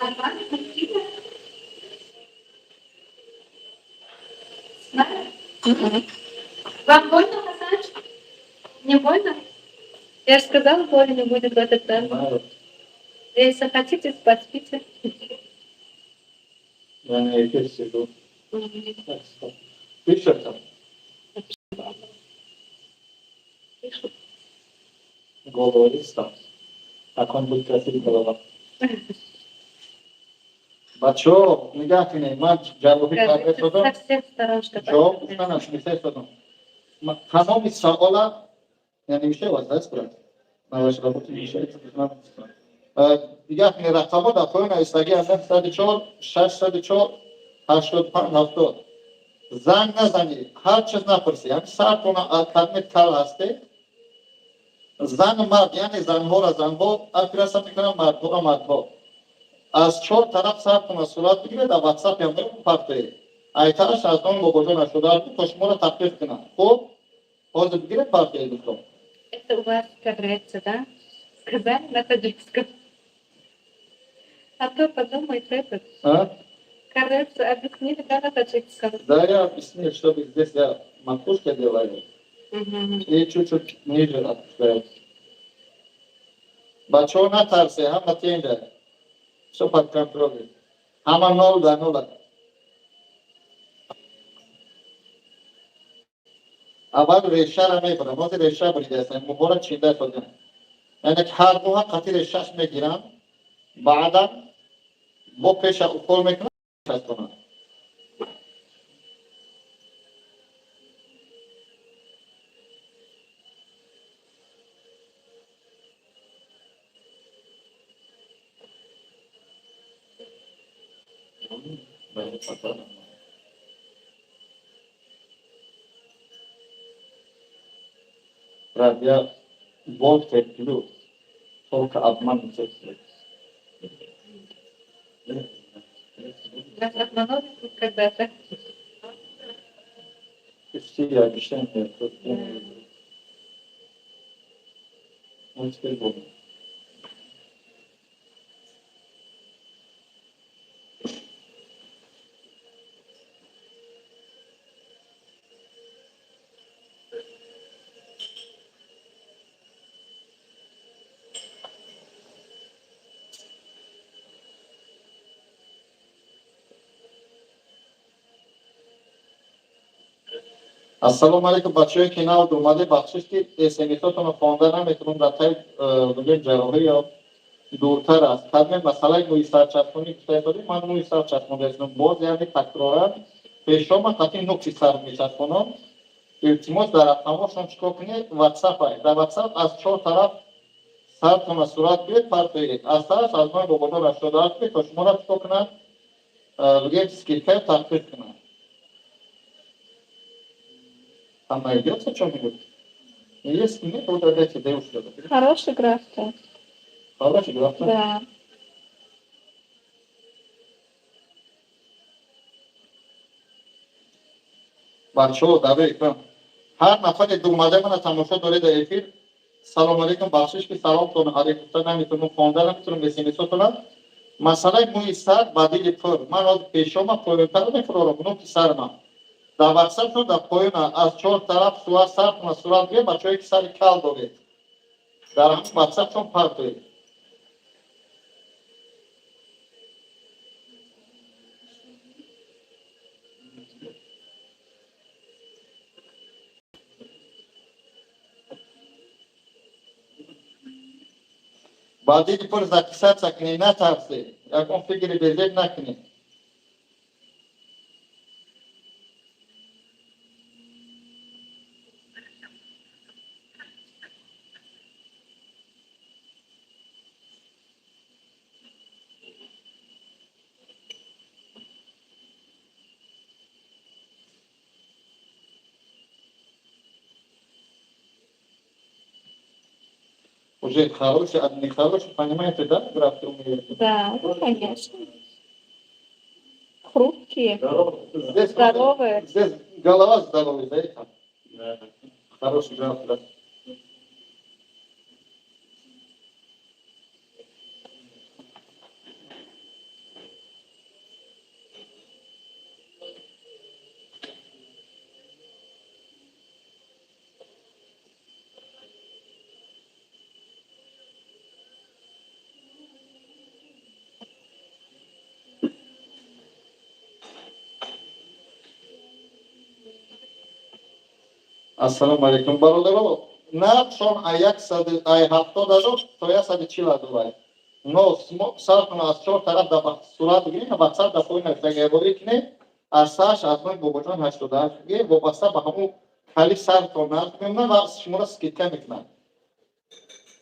А вам спасибо. Да? Вам больно, Хасанчик? Не больно? Я же сказала, боли не будет в этот раз. Знаю. Если хотите спать, спите. Я на эфир сижу. Так, стоп. Пишет там. Пишут. Голову есть там. Так он будет красить голова. Бачо, нигаҳ кунед, ман ҷарроҳӣ карда Скажите, со всех сторон, чтобы ҷавоб гуфта нашуниста истодам. Тамоми савола я не мешаю вас, да, спрашивать? На вашей работе не мешаете? Дигар кунед, рақамҳо дар поён навистагӣ аз 904 604 85 70. Занг назанед, ҳар чиз напурсед. Ҳамин сартона кадме кал ҳастед. Зану мард, яъне занҳоро занҳо операция мекунанд, мардҳоро мардҳо. Аз чор тараф сартона сурат бигиред, дар ватсап ям партоед. Айтараш аз номи Бобоҷон 87 то шуморо тахфиф кунад. Хуб, ҳозир бигиред, партоед, дӯстон. Это у вас коррекция, да? Сказали на таджикском. А то подумает этот. А? Коррекцию объяснили, да, на таджикском? Да, я объяснил, чтобы здесь я макушка делаю и чуть-чуть ниже отпускаю. Бачаҳо, натарсе, ҳама тенда. Все под контролем. Ҳама нол да нола. Аввал решара мебарам, ҳозир реша буридаастам, муҳора чинда созам. Яъне ки ҳар моҳа қатъи решаш мегирам, баъдан бо пеша укол мекунам, часпонам. Брат, я боль терплю, только обман не терплю. Нас обманули тут когда-то. Все обещания, тут я не люблю. Ну, теперь буду. Ассалому алайкум, бачаҳое ки нав омаде, бахшиш ки смсотонро хонда наметавонам, дар таи бигӯем ҷарроҳӣ ё дуртар аст. Кадме масъалаи мӯи сарчаспонӣ гуфта дорем, ман мӯи сар часпондаистам, боз яъне такроран пешома қатъи нукси сар мечаспонам. Илтимос, дар рақамҳошон чикор кунед? Ватсап, дар ватсап аз чор тараф сартона сурат гиред, партоед. Аз тараф аз мои Бобоҷон 88 кунед, то шуморо чикор кунанд? Бигӯем, скидкаи тахфиф кунанд. Там найдется что-нибудь? Если нет, вот опять девушка. Хороший граф-то. Хороший граф? Да. Бачаҳо, дар экран ҳар нафаре думада мана тамошо доред дар эфир, салом алейкум, бахшиш ки саломтон алейк гуфта наметавонам, хонда наметавонам смсотона. Масъалаи мӯи сар ба дили пур, ман ҳозир пешома поёнтар мефурорам, нуки сармам. Дар ватсапшон дар поёна аз чор тараф сурат сартона сурат гиред, бачаҳое ки сари кал доред, дар ҳамин ватсапшон партоед. Ба дили пур записаться кунед, натарсед, ягон фикри безеб накунед. Уже хороший, а не хороший, понимаете, да, граф умеет? Да, ну, конечно. Хрупкие, Здесь, здоровые. Здесь голова здоровая, да, это? Да. Хороший граф, да. Ассалому алайкум, бародаро. Нархшон ай 70 000 то 140 000 ай. Но сартона аз чор тараф да сурат бигиред, ватсап да поин навиштагиворӣ кунед, аз сарш аз нои Бобоҷон 88 бигиред, вобаста ба ҳамун кали сартон нарх мемонад ва шуморо скидка мекунад.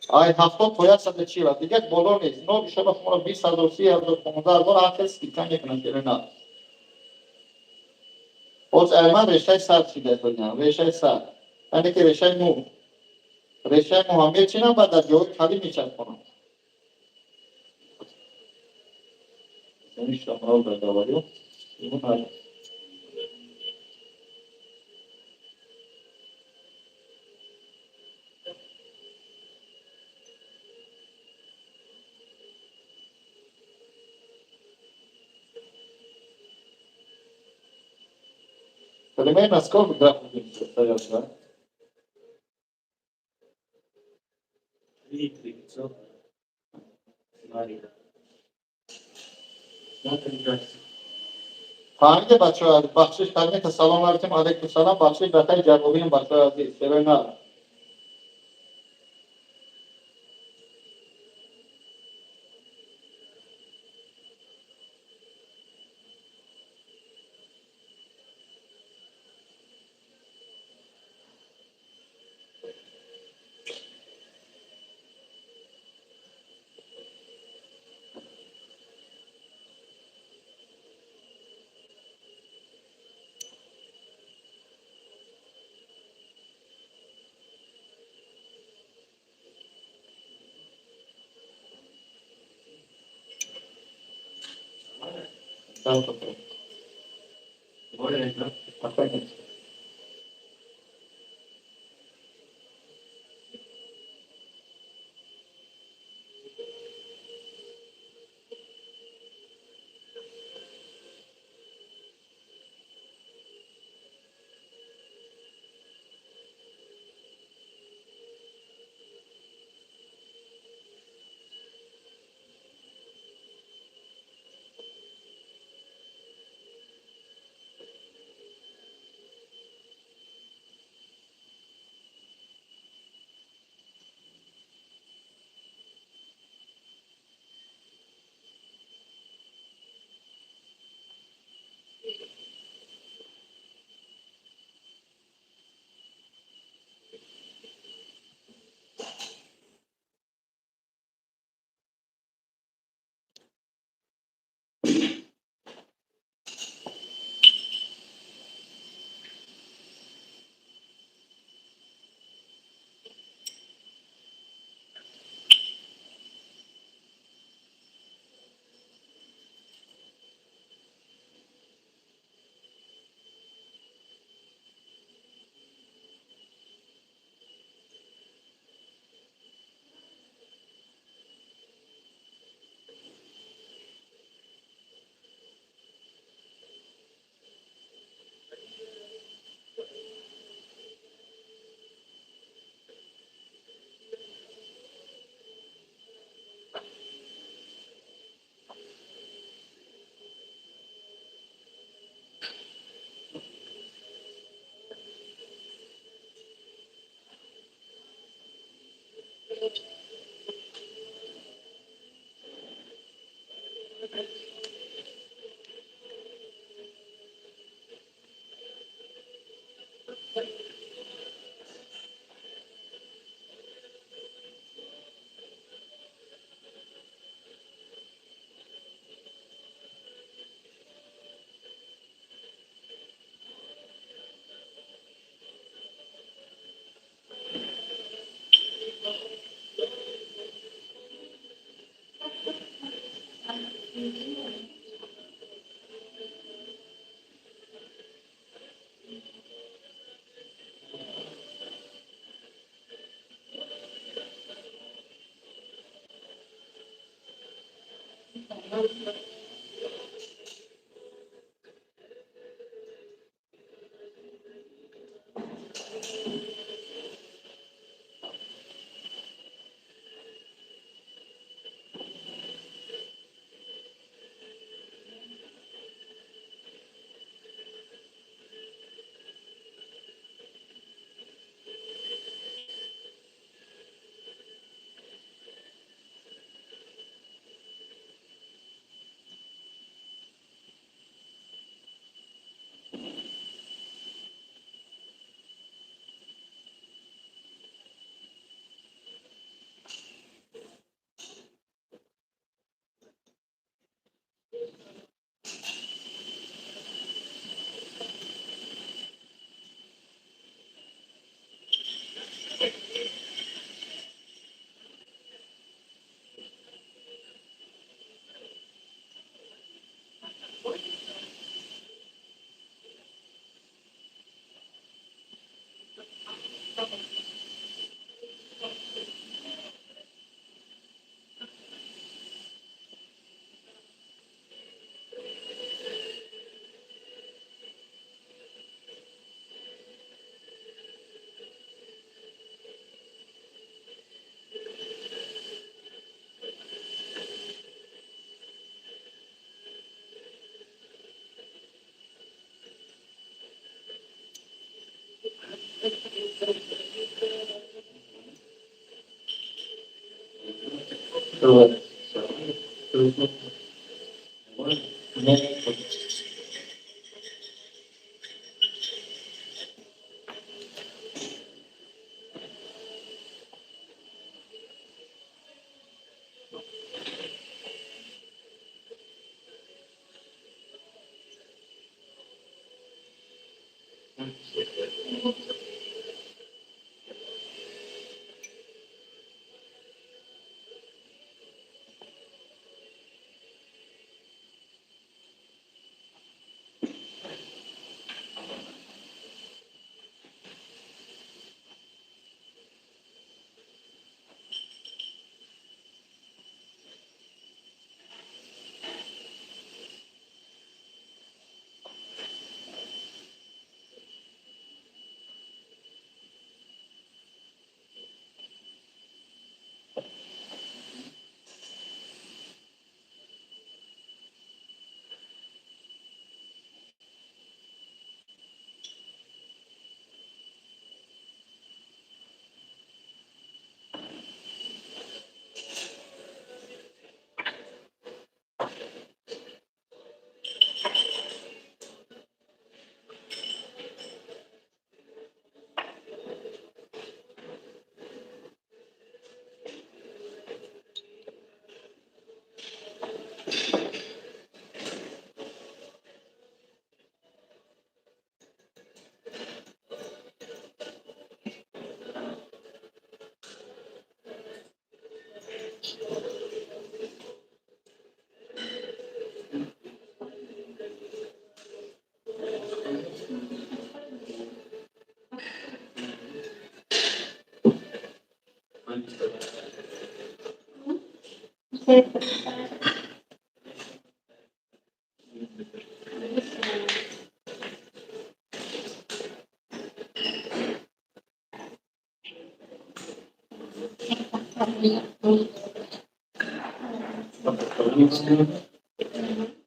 Ай 70 то 140, дигар боло нест. Но иншоалло шуморо 20 000, 30 000, 15 000 ҳар хел скидка мекунад хеле нарх. Боз ай ман решаи сар чида истодиам, решаи сар. Яъне ки решаи мӯ. Решаи мӯ ҳам мечинам, баъд дар ҷои калӣ мечаспонам. Конечно, много говорю. Ему надо. Примерно сколько графов остается, да? 3 500. Смотри. Смотри дальше. Фаҳмиде, бачаҳо, бахшиш кардем. Салом алейкум, алейкум салом, бахшиш, бахайр ҷавобием, бачаҳои азиз, серои на. Более, да?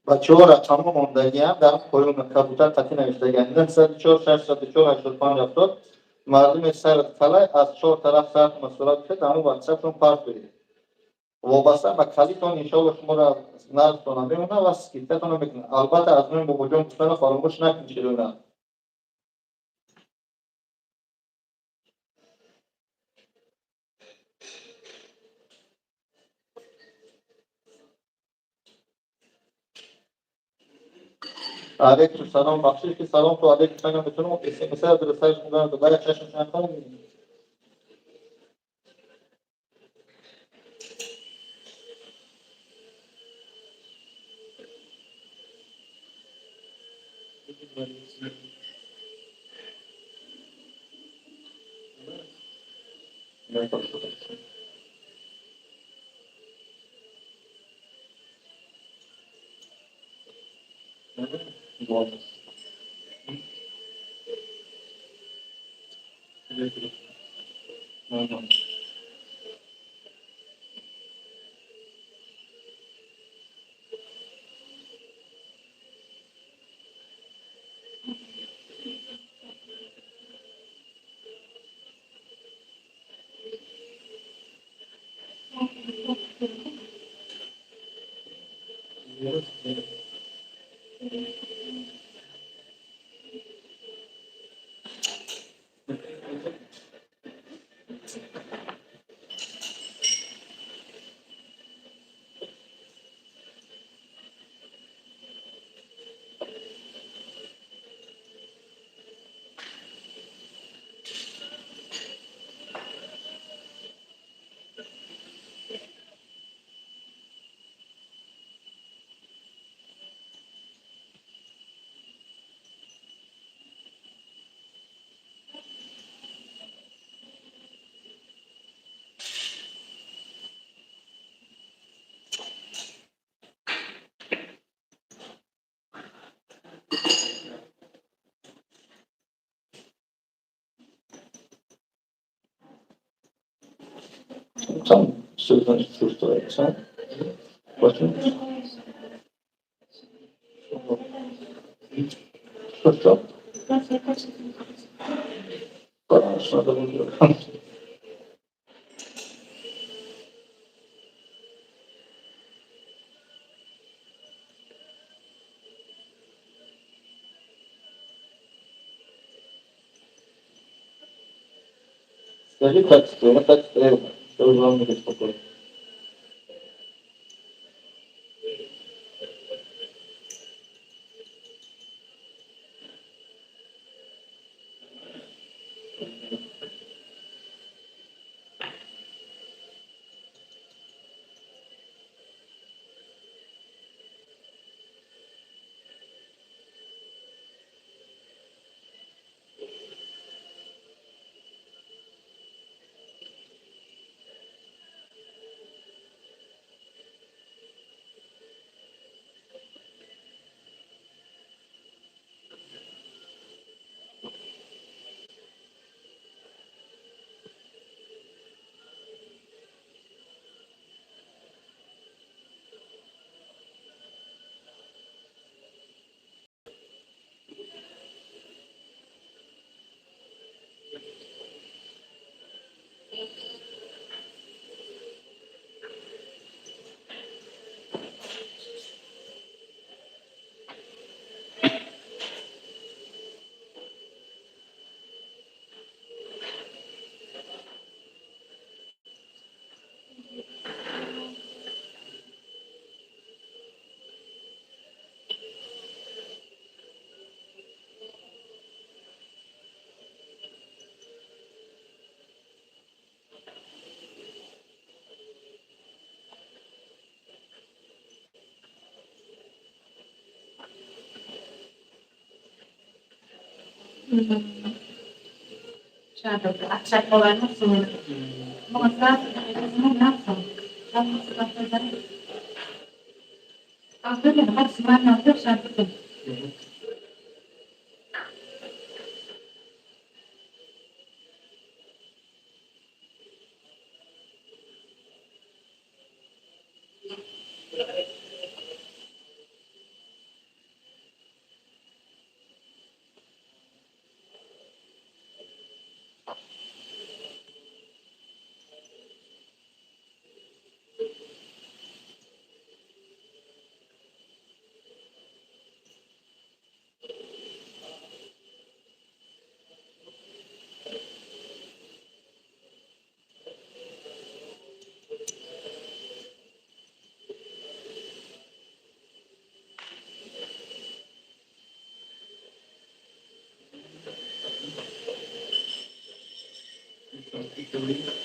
Бачаҳо, рақамҳо мондагиам дар поён, кабутар қатӣ навиштагиам: 904 604 85 70. Мардуми сар талай аз чор тараф сартона сурат кушед, ҳамон ватсаптон парт кунед. Вобаста ба калитон, иншоалло, шуморо нархтона мемонад ва скидкатона мекунад. Албатта, аз номи Бобоҷон гуфтана фаромӯш накунед. Чилуна алейкум салом. Бахшиш, ки салом ту алейкум салом метунам, смс адресаш мудан бая чашм чанд. Сам все значит чувствуется. Почему? Что, что? Хорошо, надо будет. Скажи так стрёмно, так стрёмно, чтобы вам не беспокоить.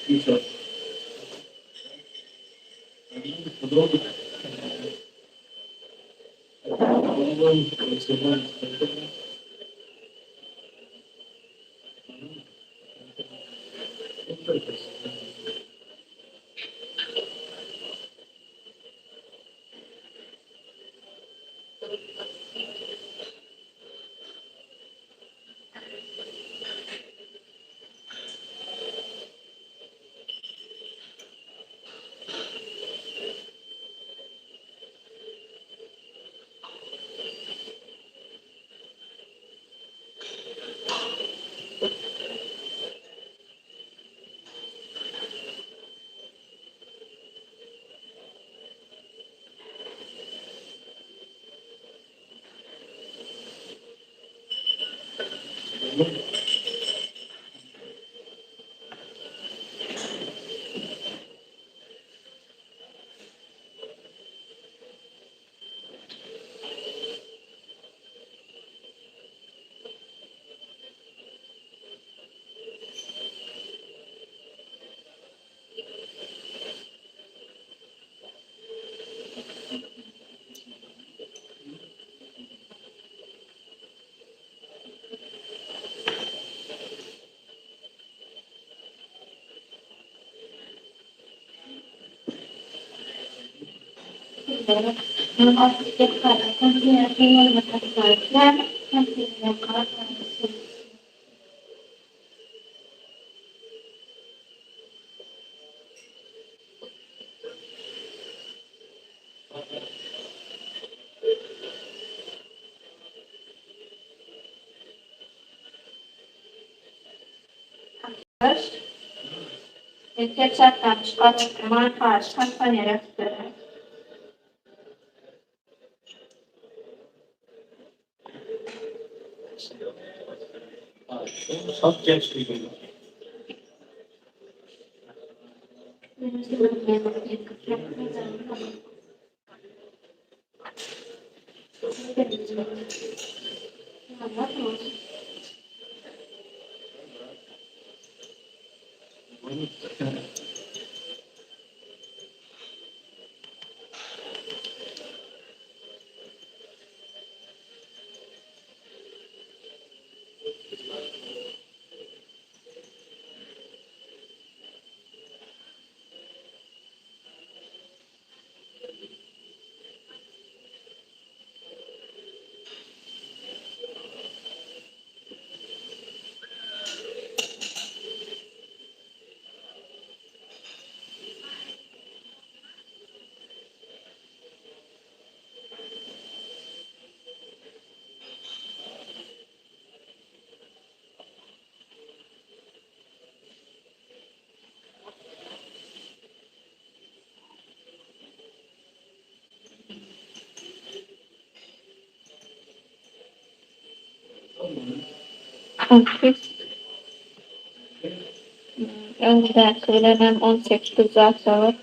Еще. Перчатка çıkarttım. Karşı yarattı. Çok genç bir gün. Öňdäki bilenem 18 zat var.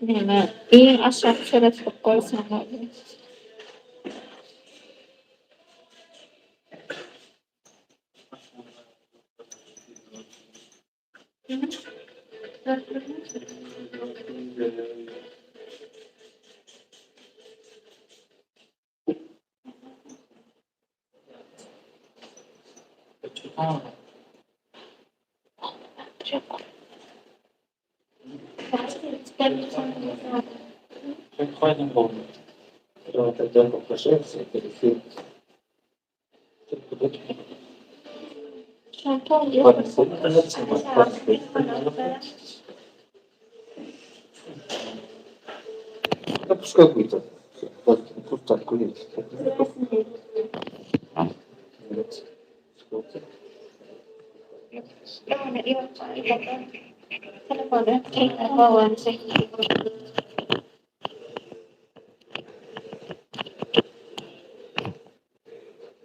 Näme, iň aşak çöretlik goýsaň bolýar. Да пускай будет так. Пусть так будет.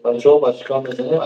Бачаҳо, ба чикор мезанем?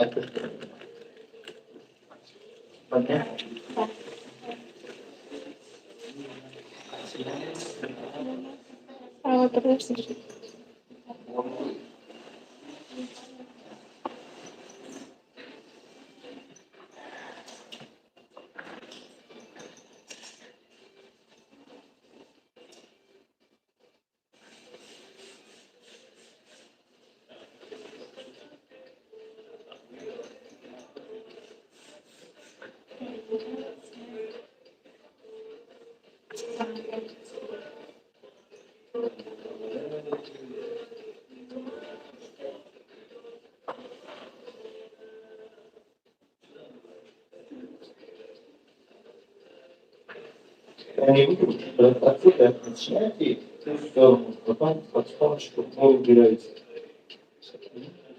Отсюда начинаете в ту сторону, потом потихонечку вы убираете.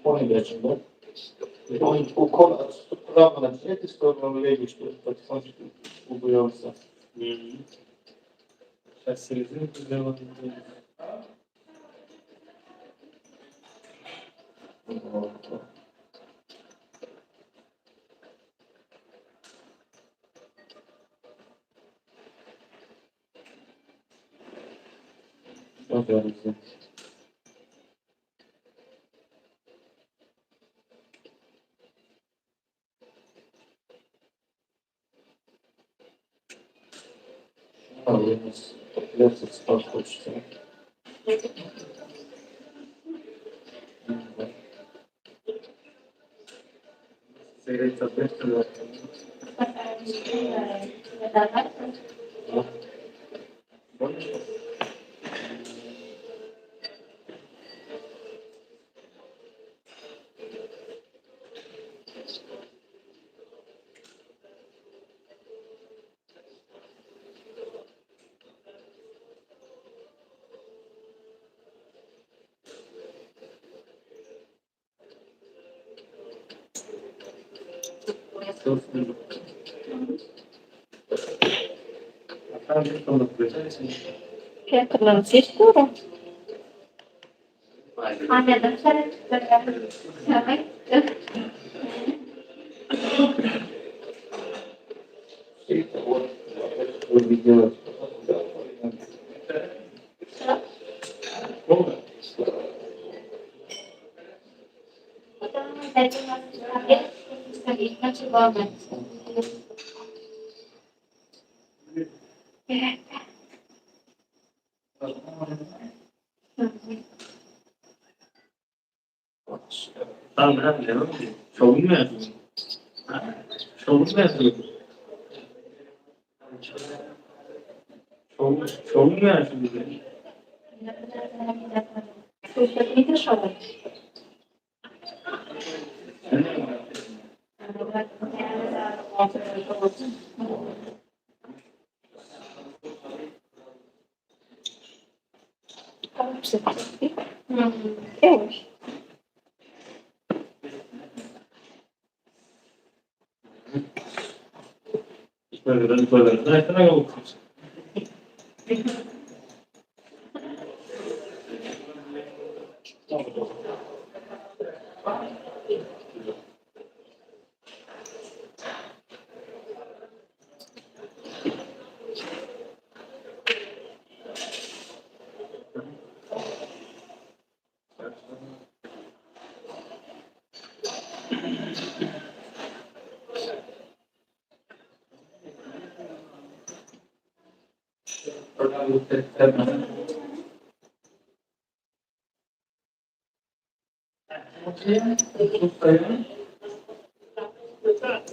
Поняли, о чем, да? Укол от правого начинаете в сторону левой, чтобы потихонечку убирался. Сейчас резинку сделаем. Вот. Пожалуйста. Придется спать хочется.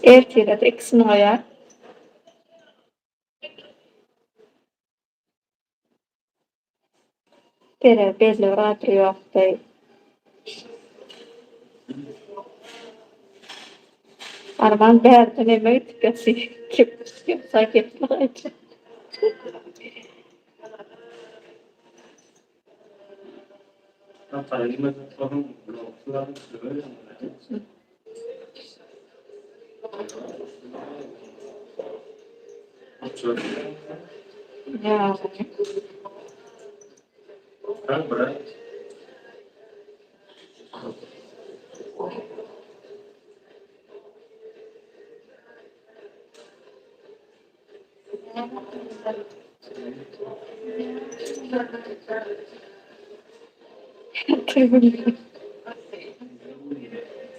Ertire ikisini. Bere belli bir gadyr ýokdy. Arman bärden emek gasi kim sakin. Ja. Как брать?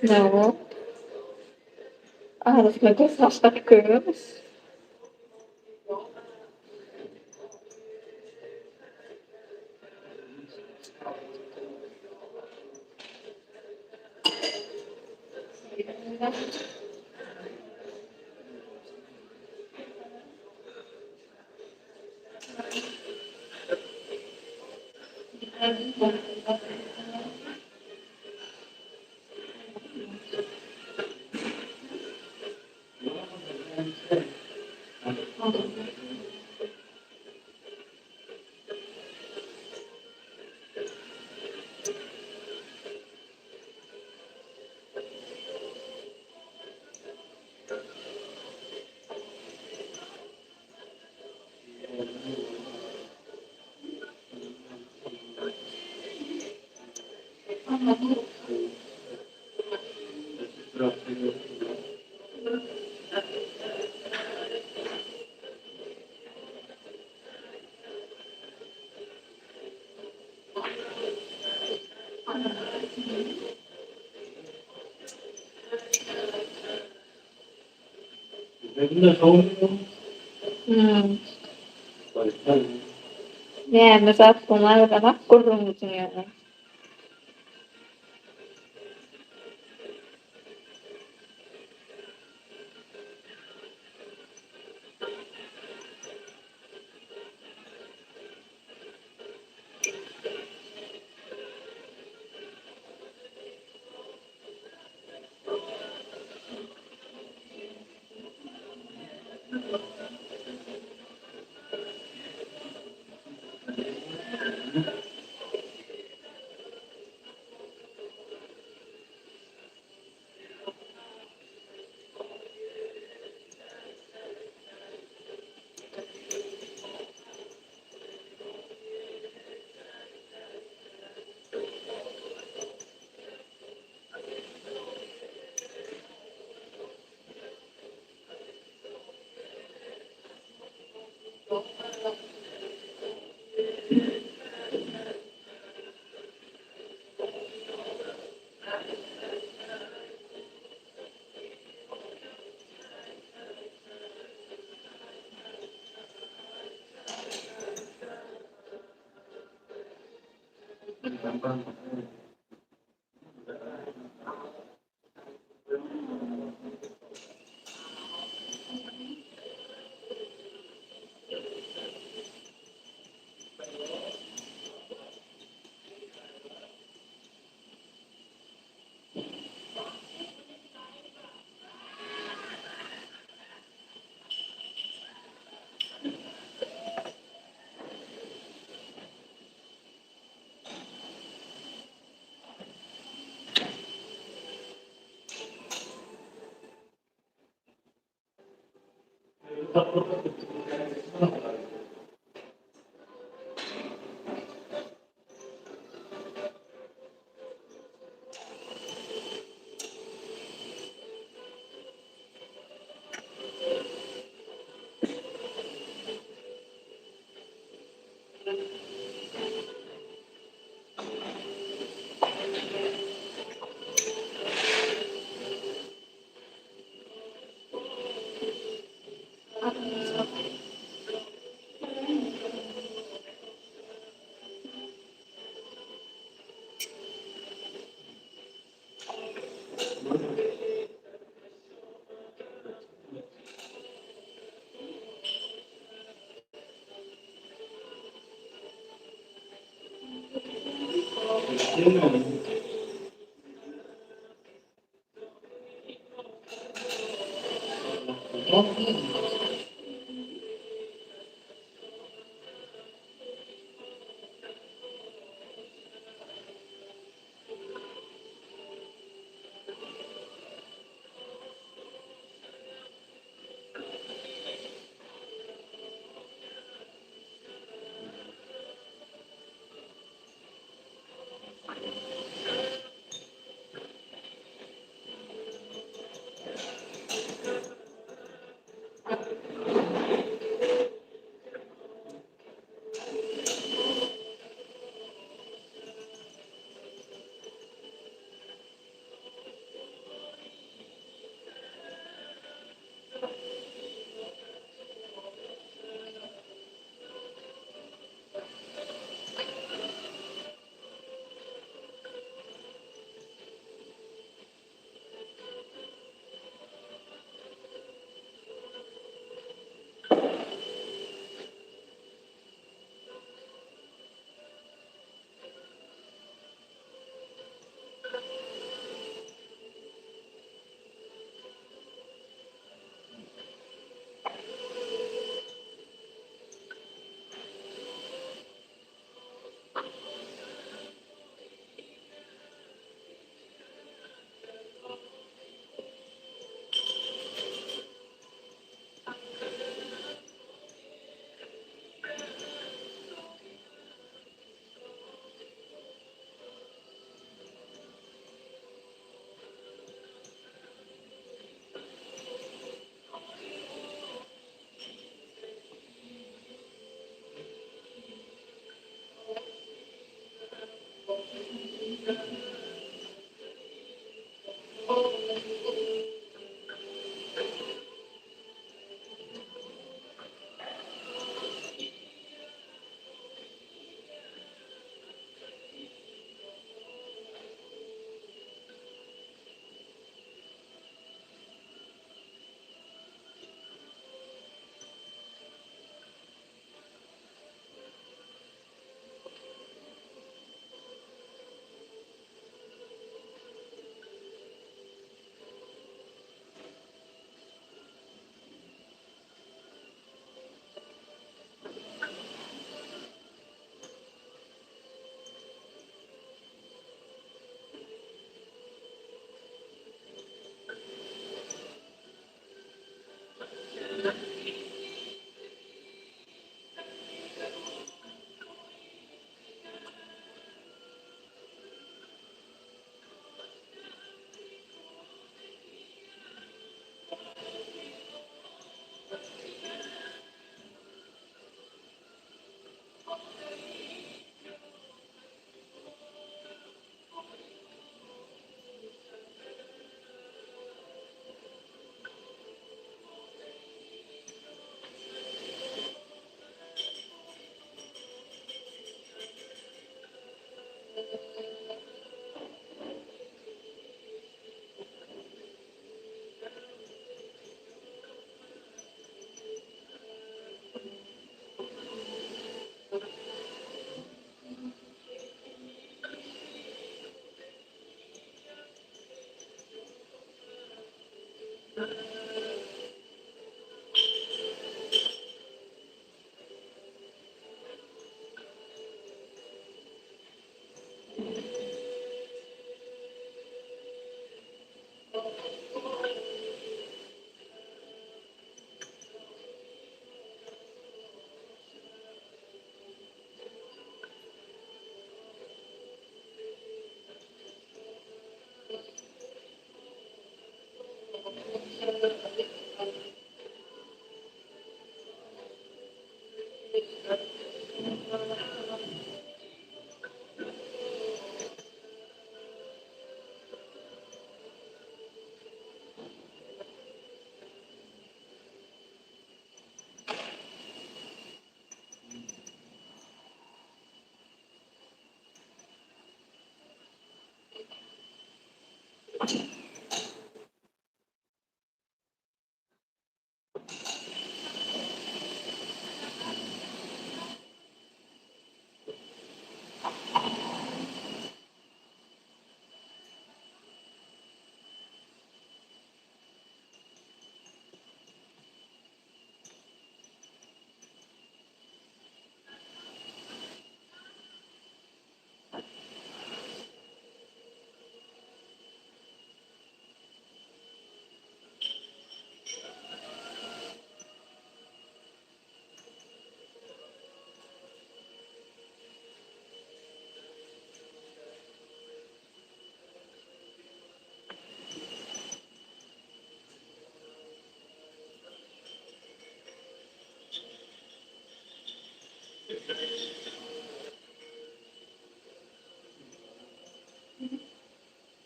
No. Ah, das med hashtag. Näme zat bunlar gurrun yani.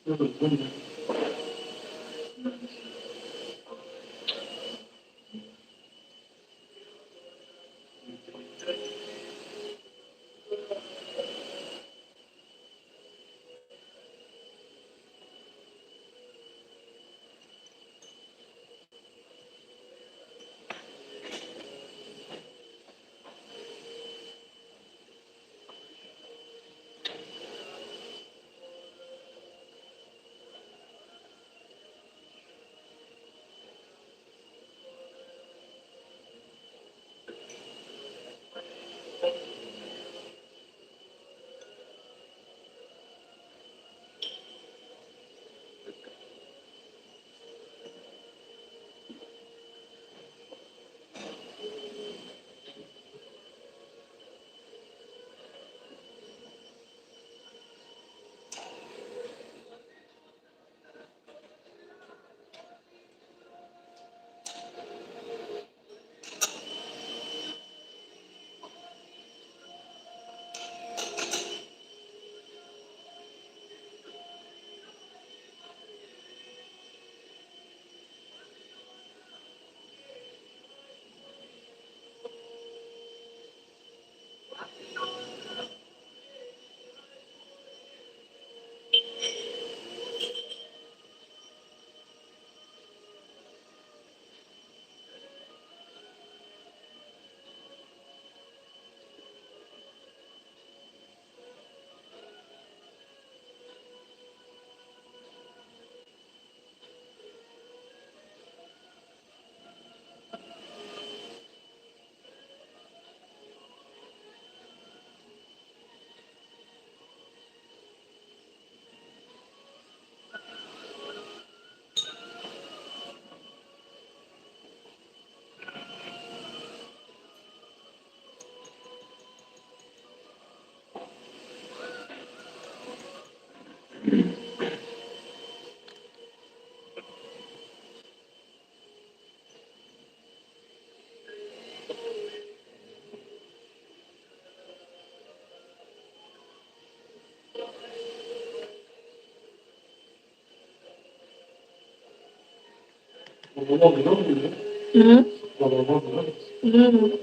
М? М.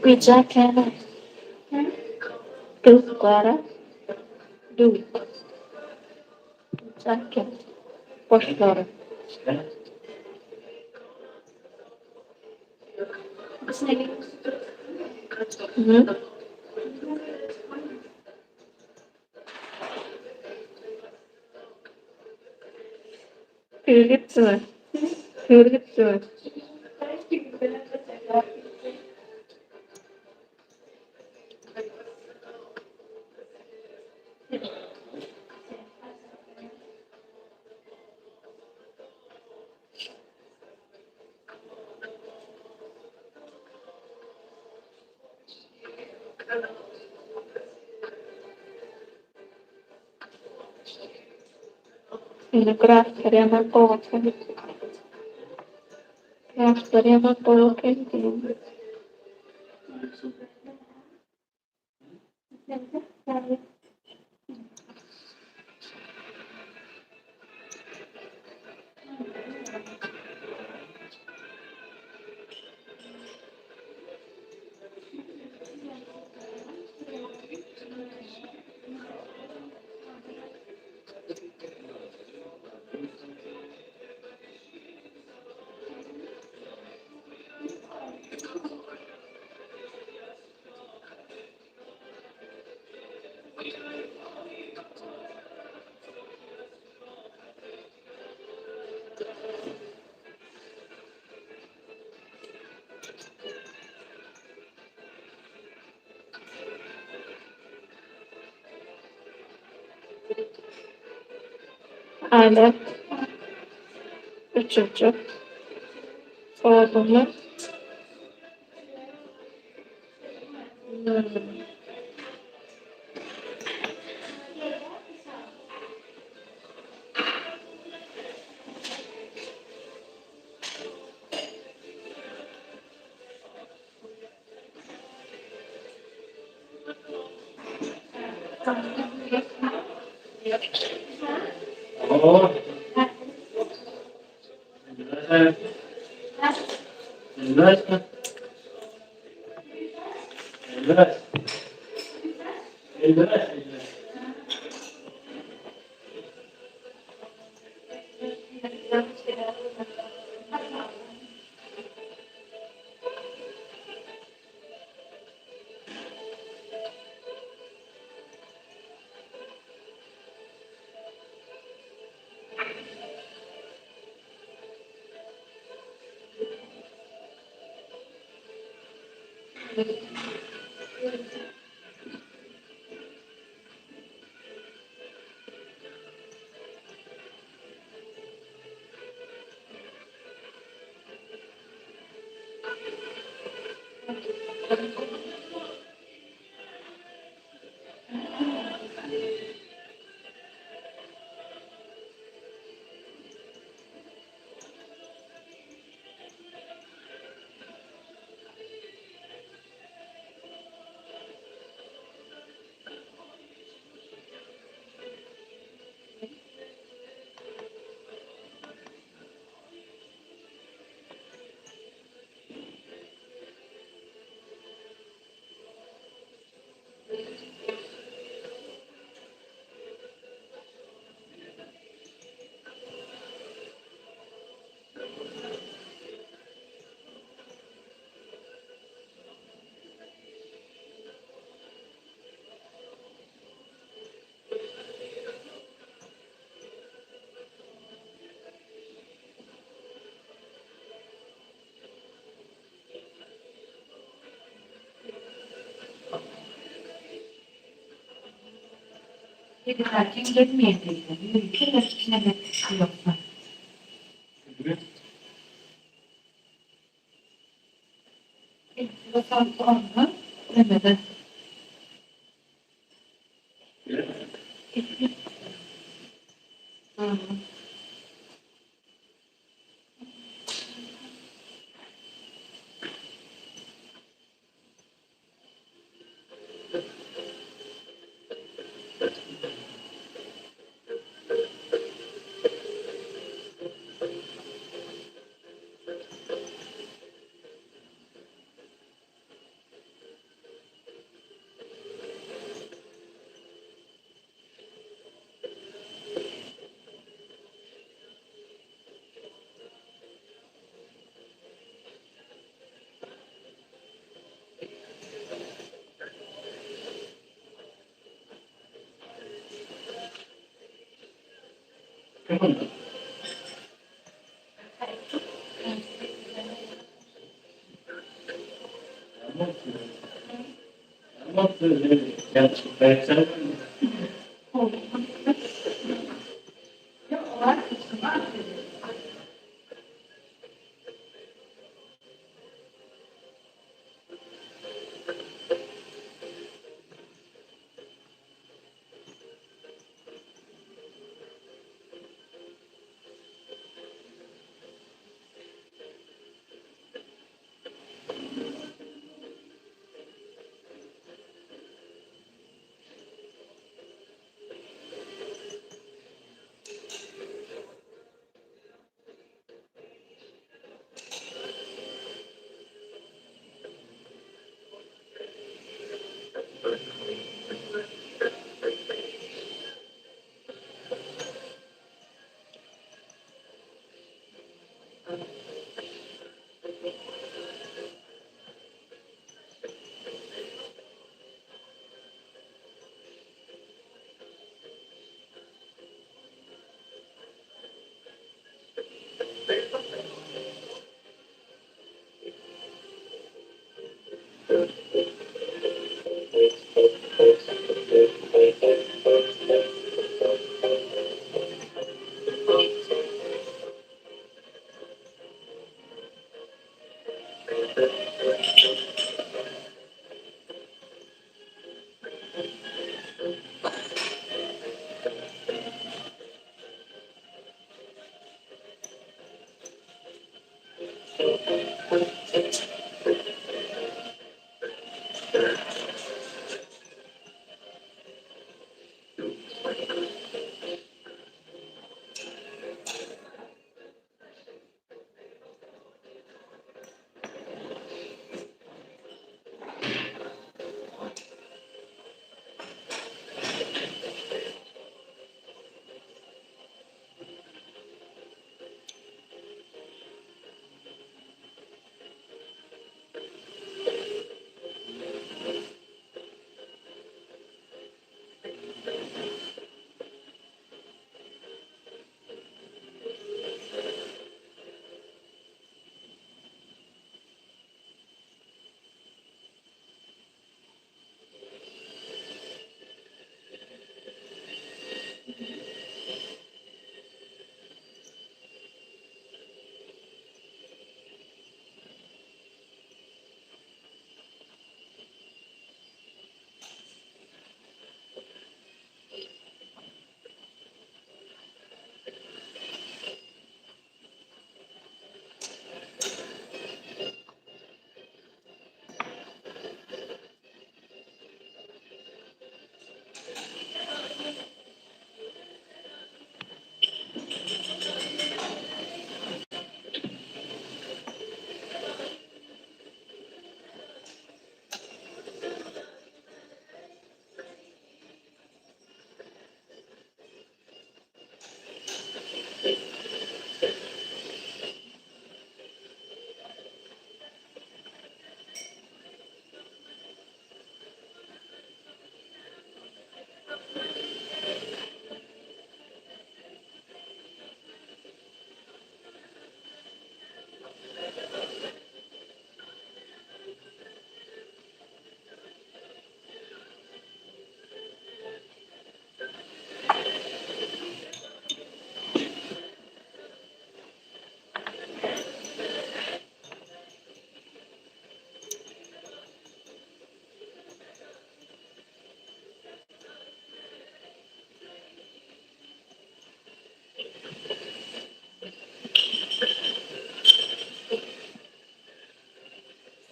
Pijak Duk duk. Jacket. Boşları. Hı. Gitme. Gitme. Craft polka. Alet. Üçüncü. Oldu. Oh.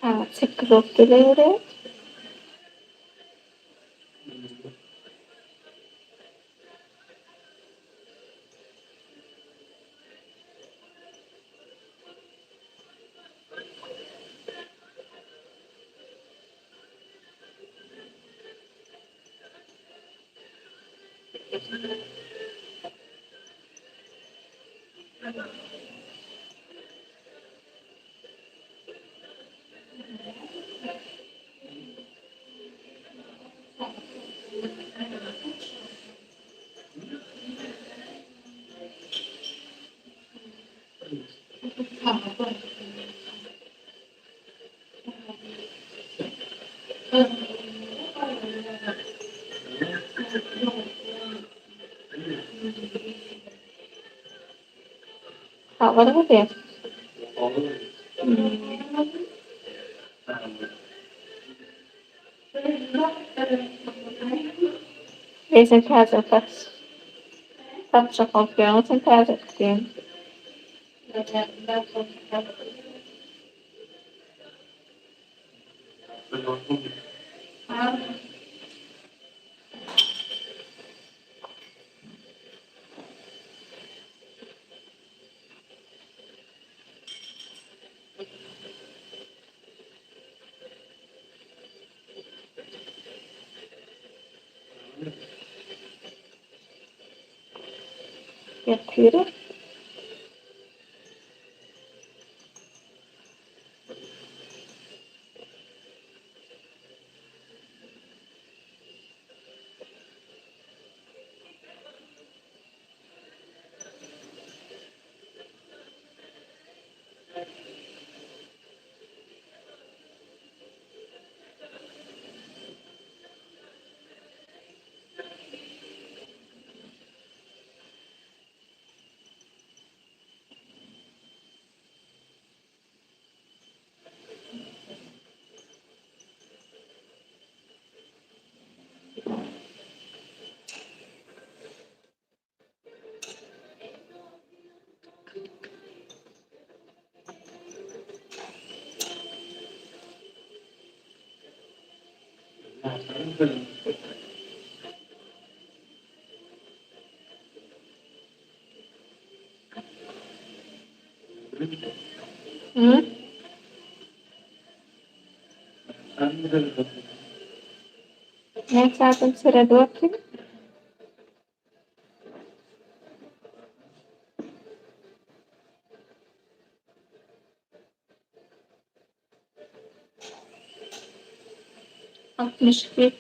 Ha, 8 ok geliyor. Havalı mı diye? Reason täze saç. Saç kopýan sen täze diýen. Getir. Hı? Ne zaten sırada bakayım. 61.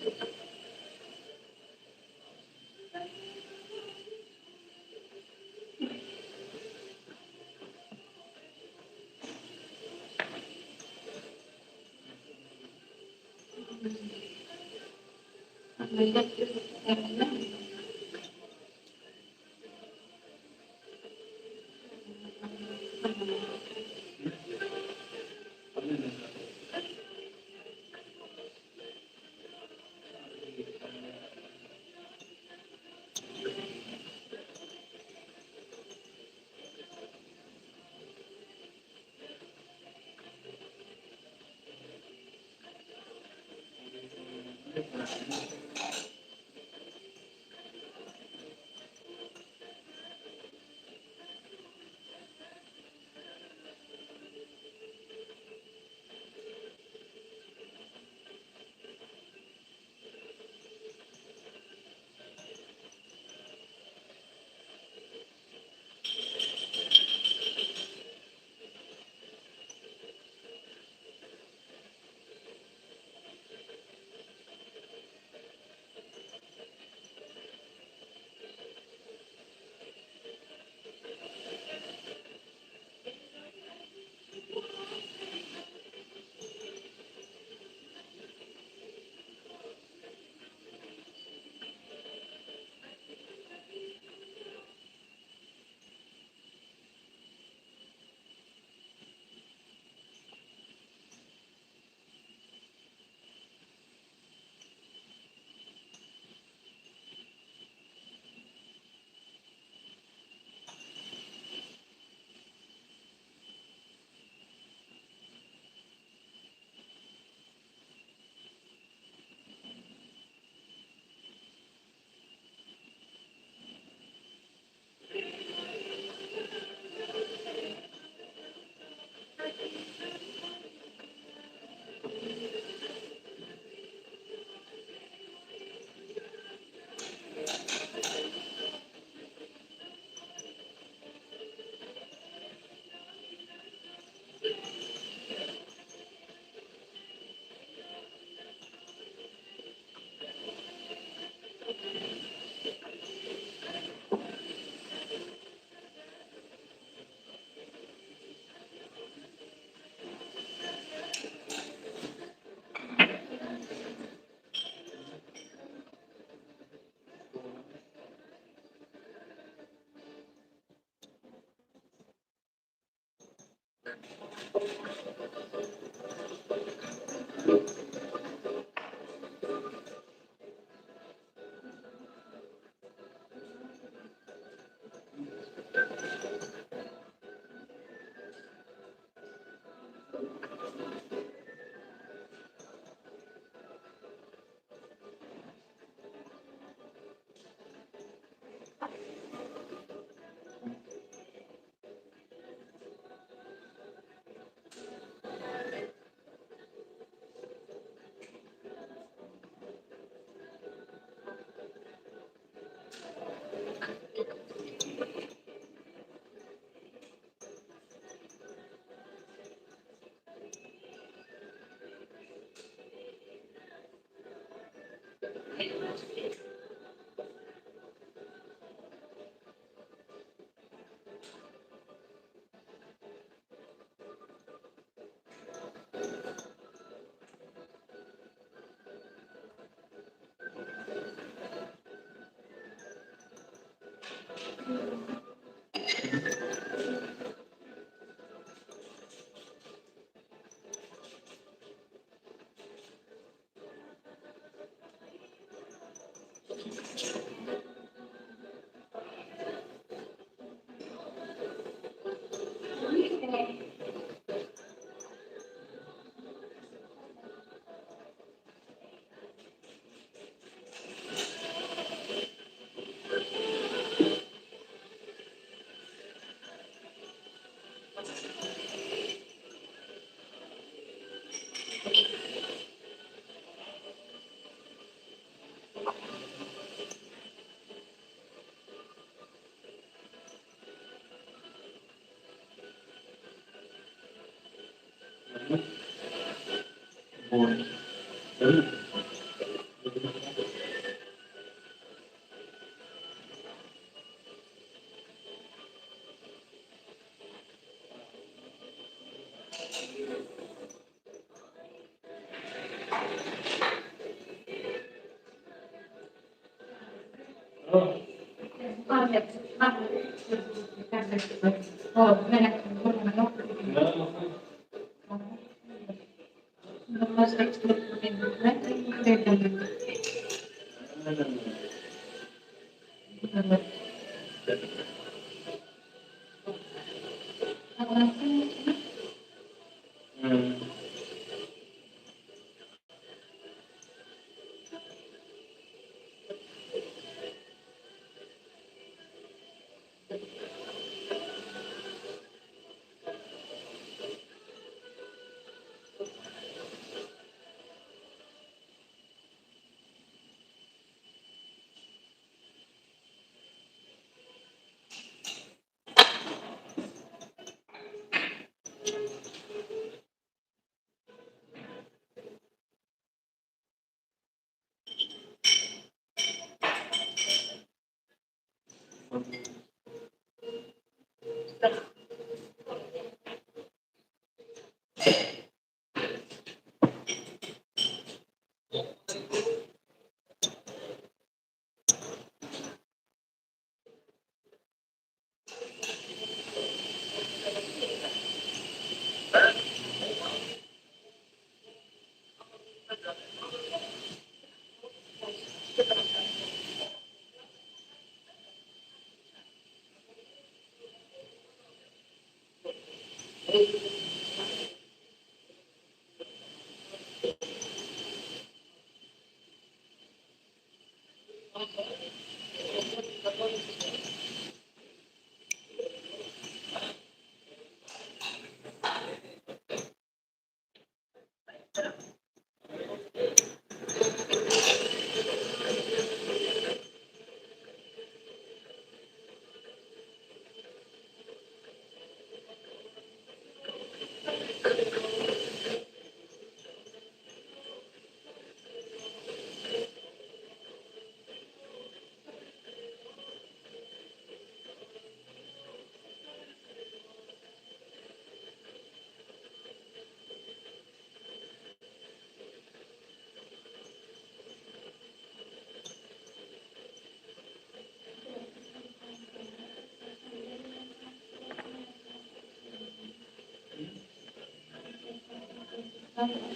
43.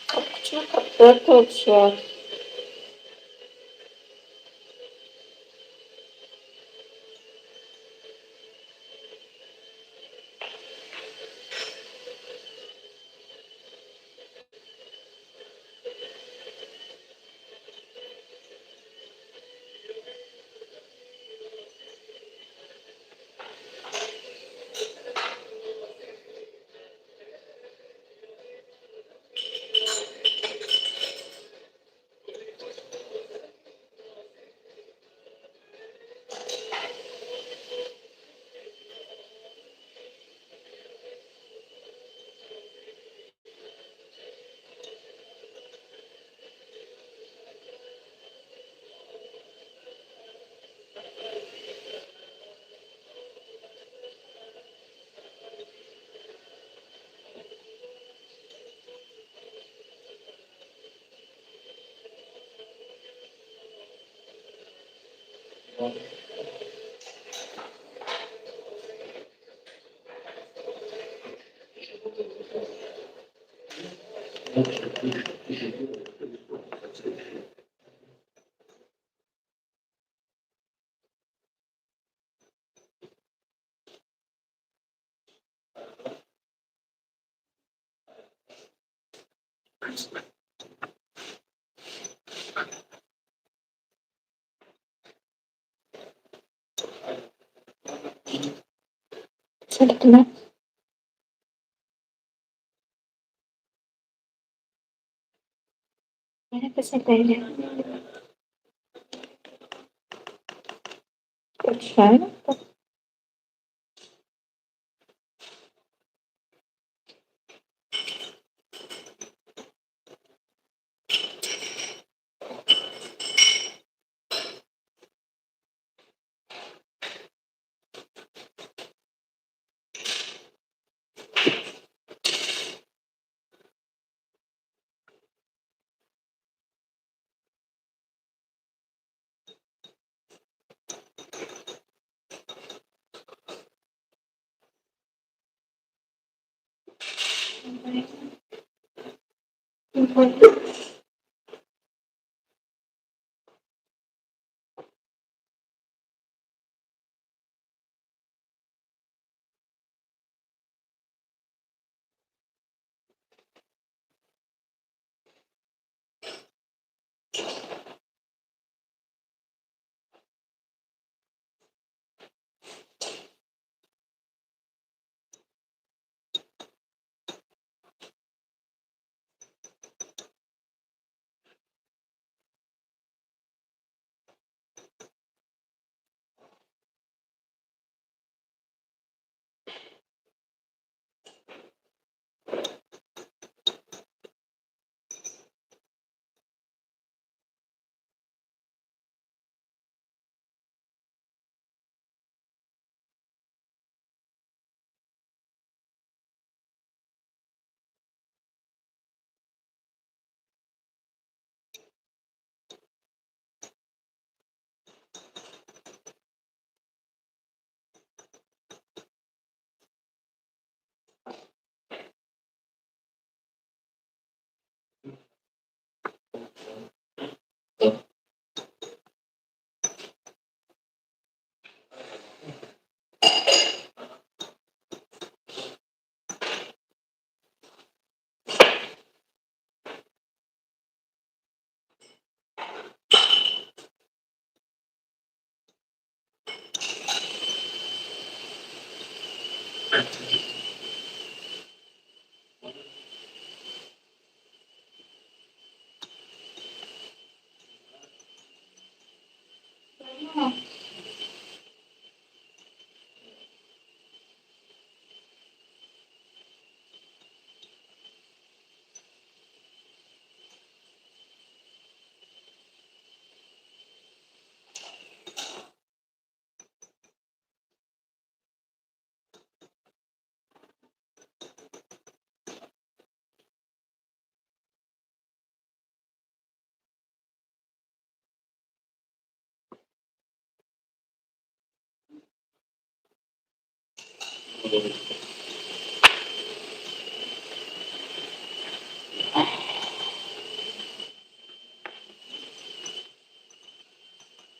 43, 44 oldu şu an. Абсолютно. Включаем.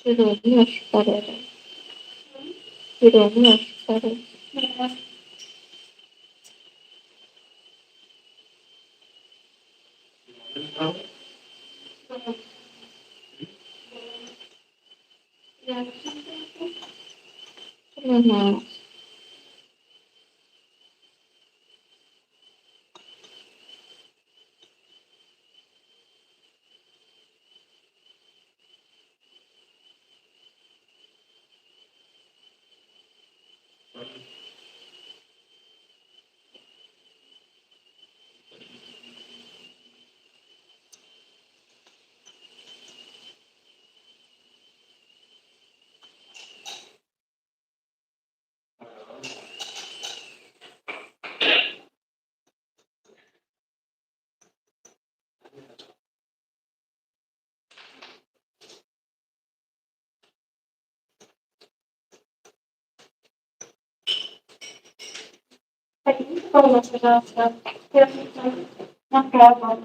94. Больно, пожалуйста. Я направо.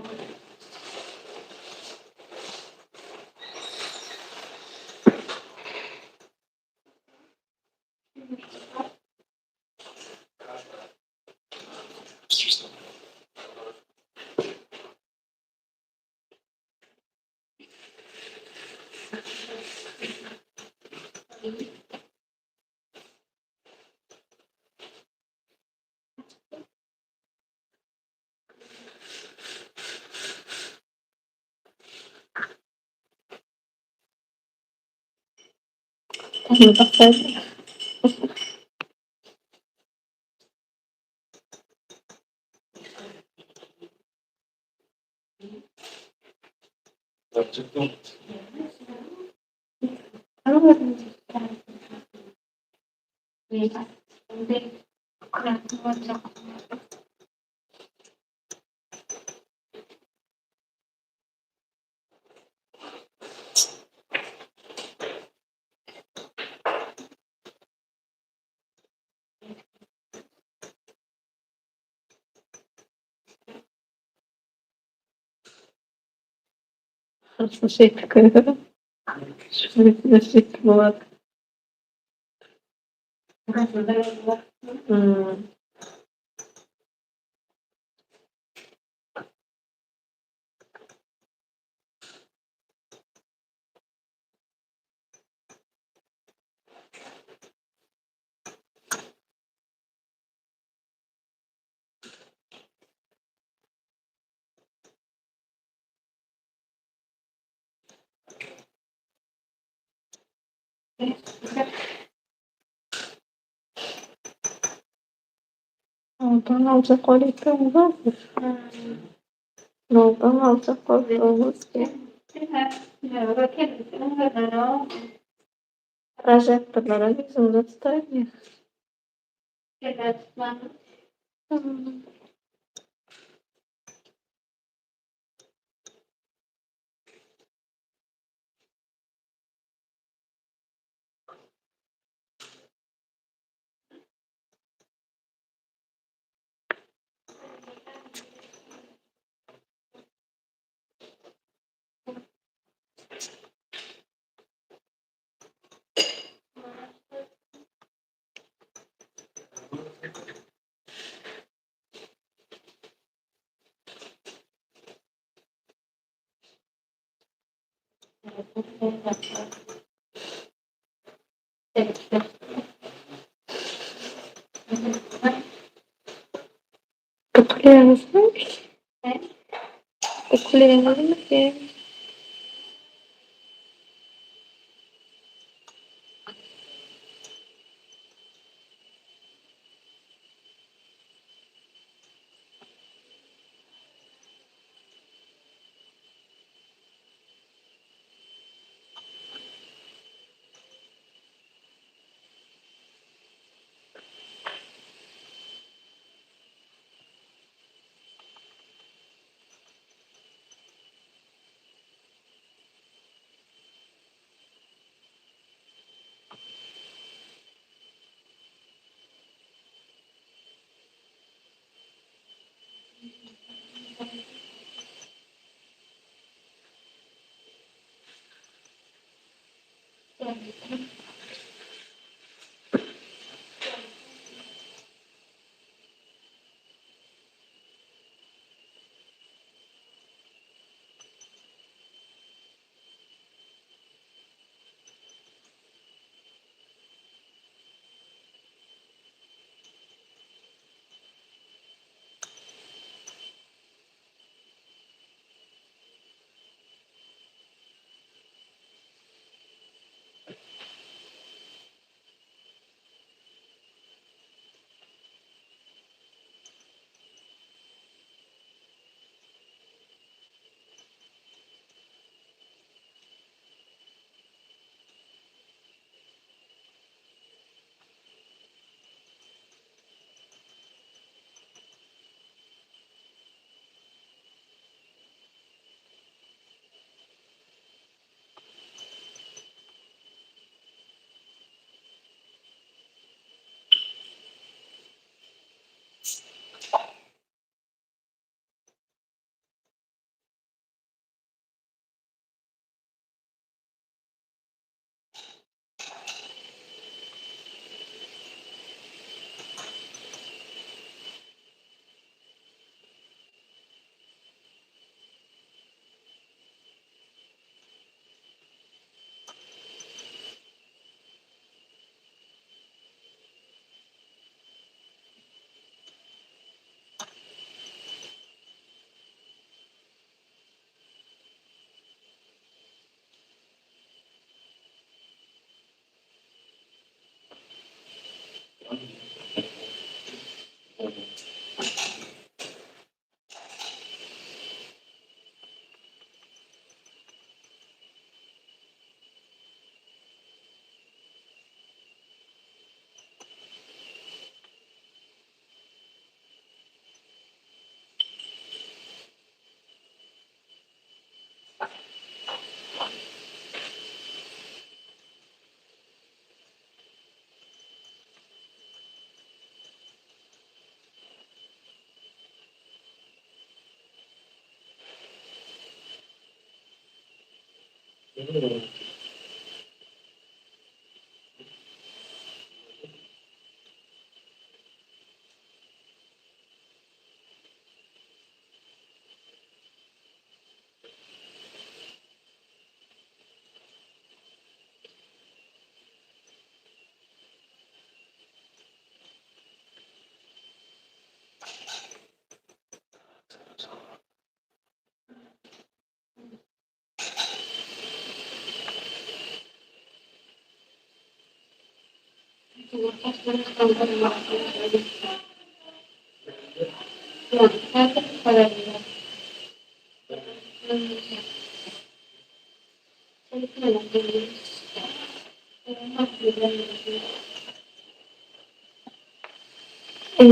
In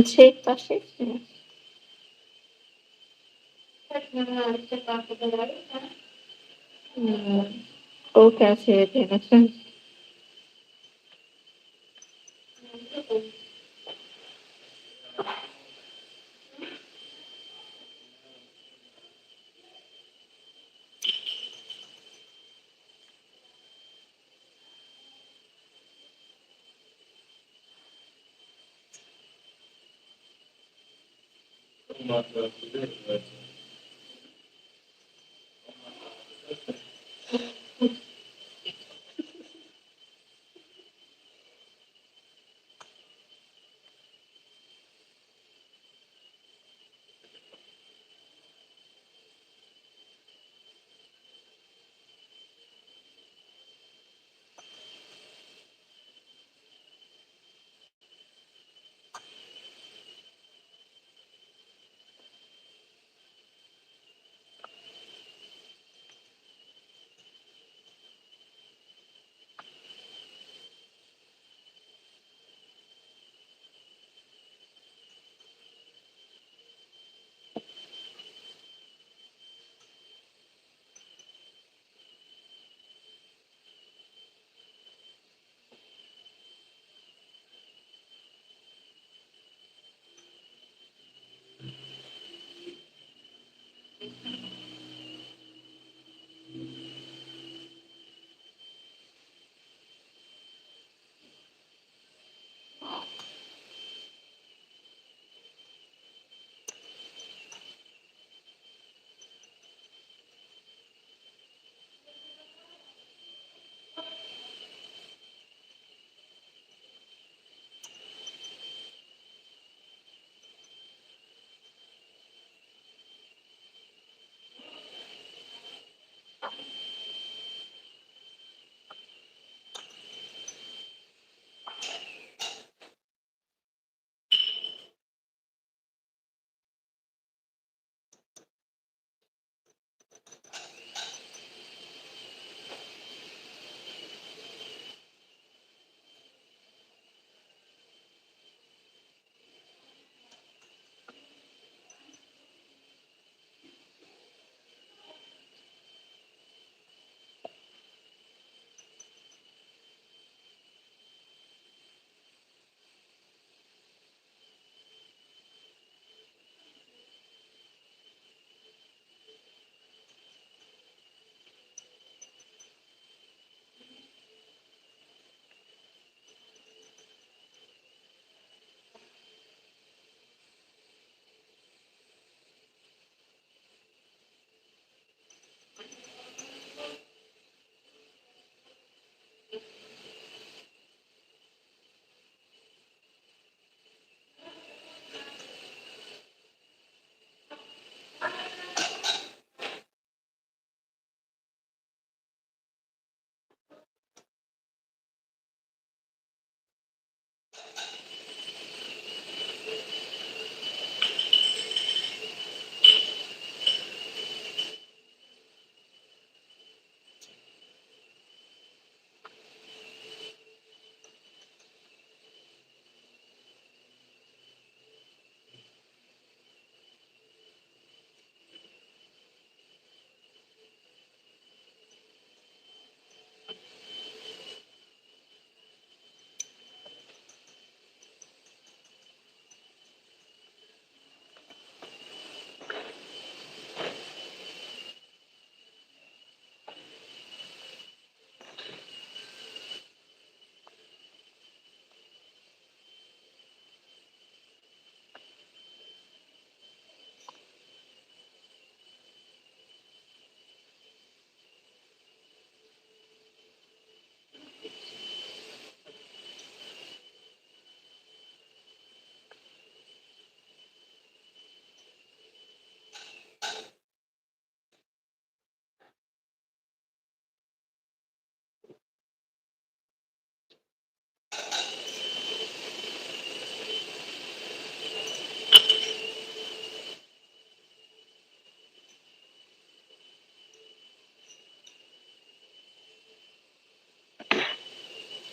shape. O कैसे थे ना?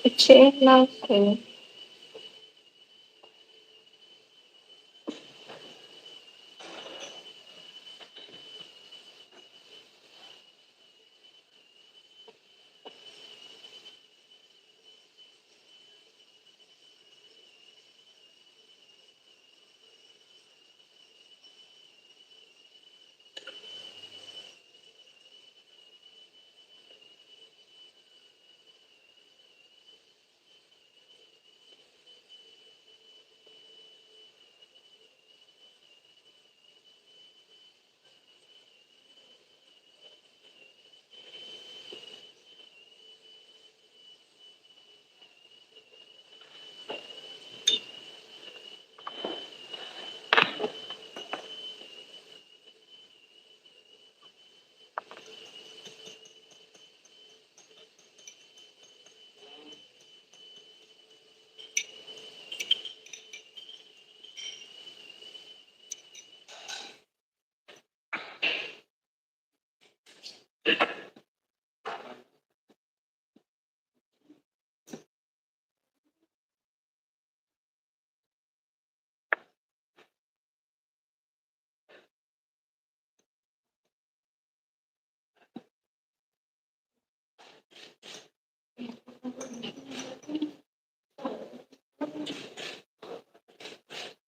Içi 56.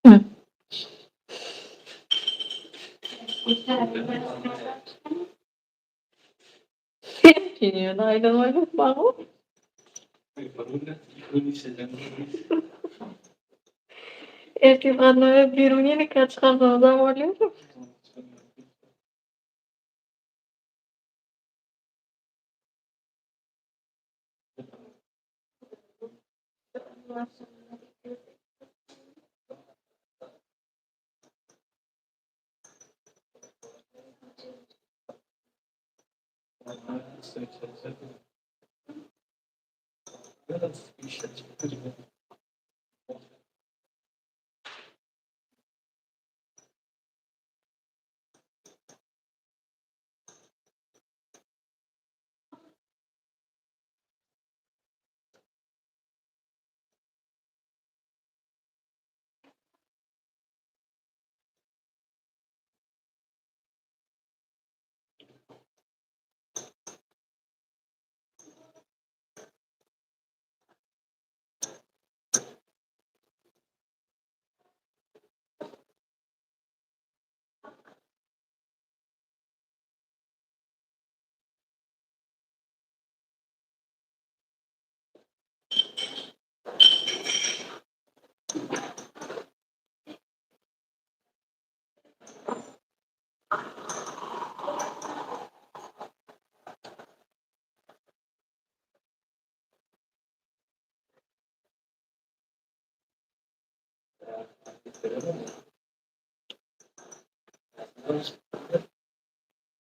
Hı. I don't know. Эртиб берунини чыгарсаңыз ойлойм.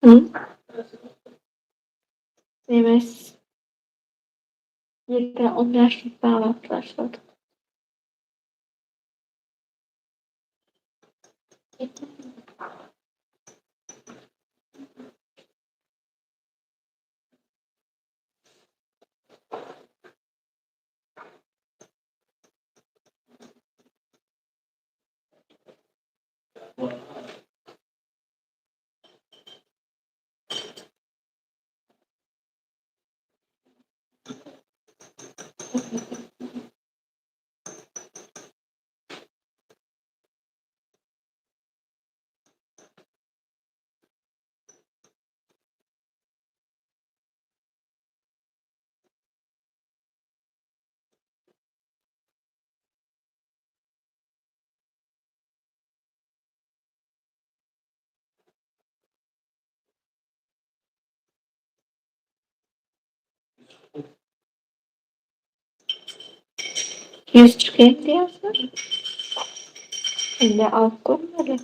Hı? Эмес. 7-15 башлады. Yuz chiqaymi deyapsizmi? Endi olib ko'rmadi.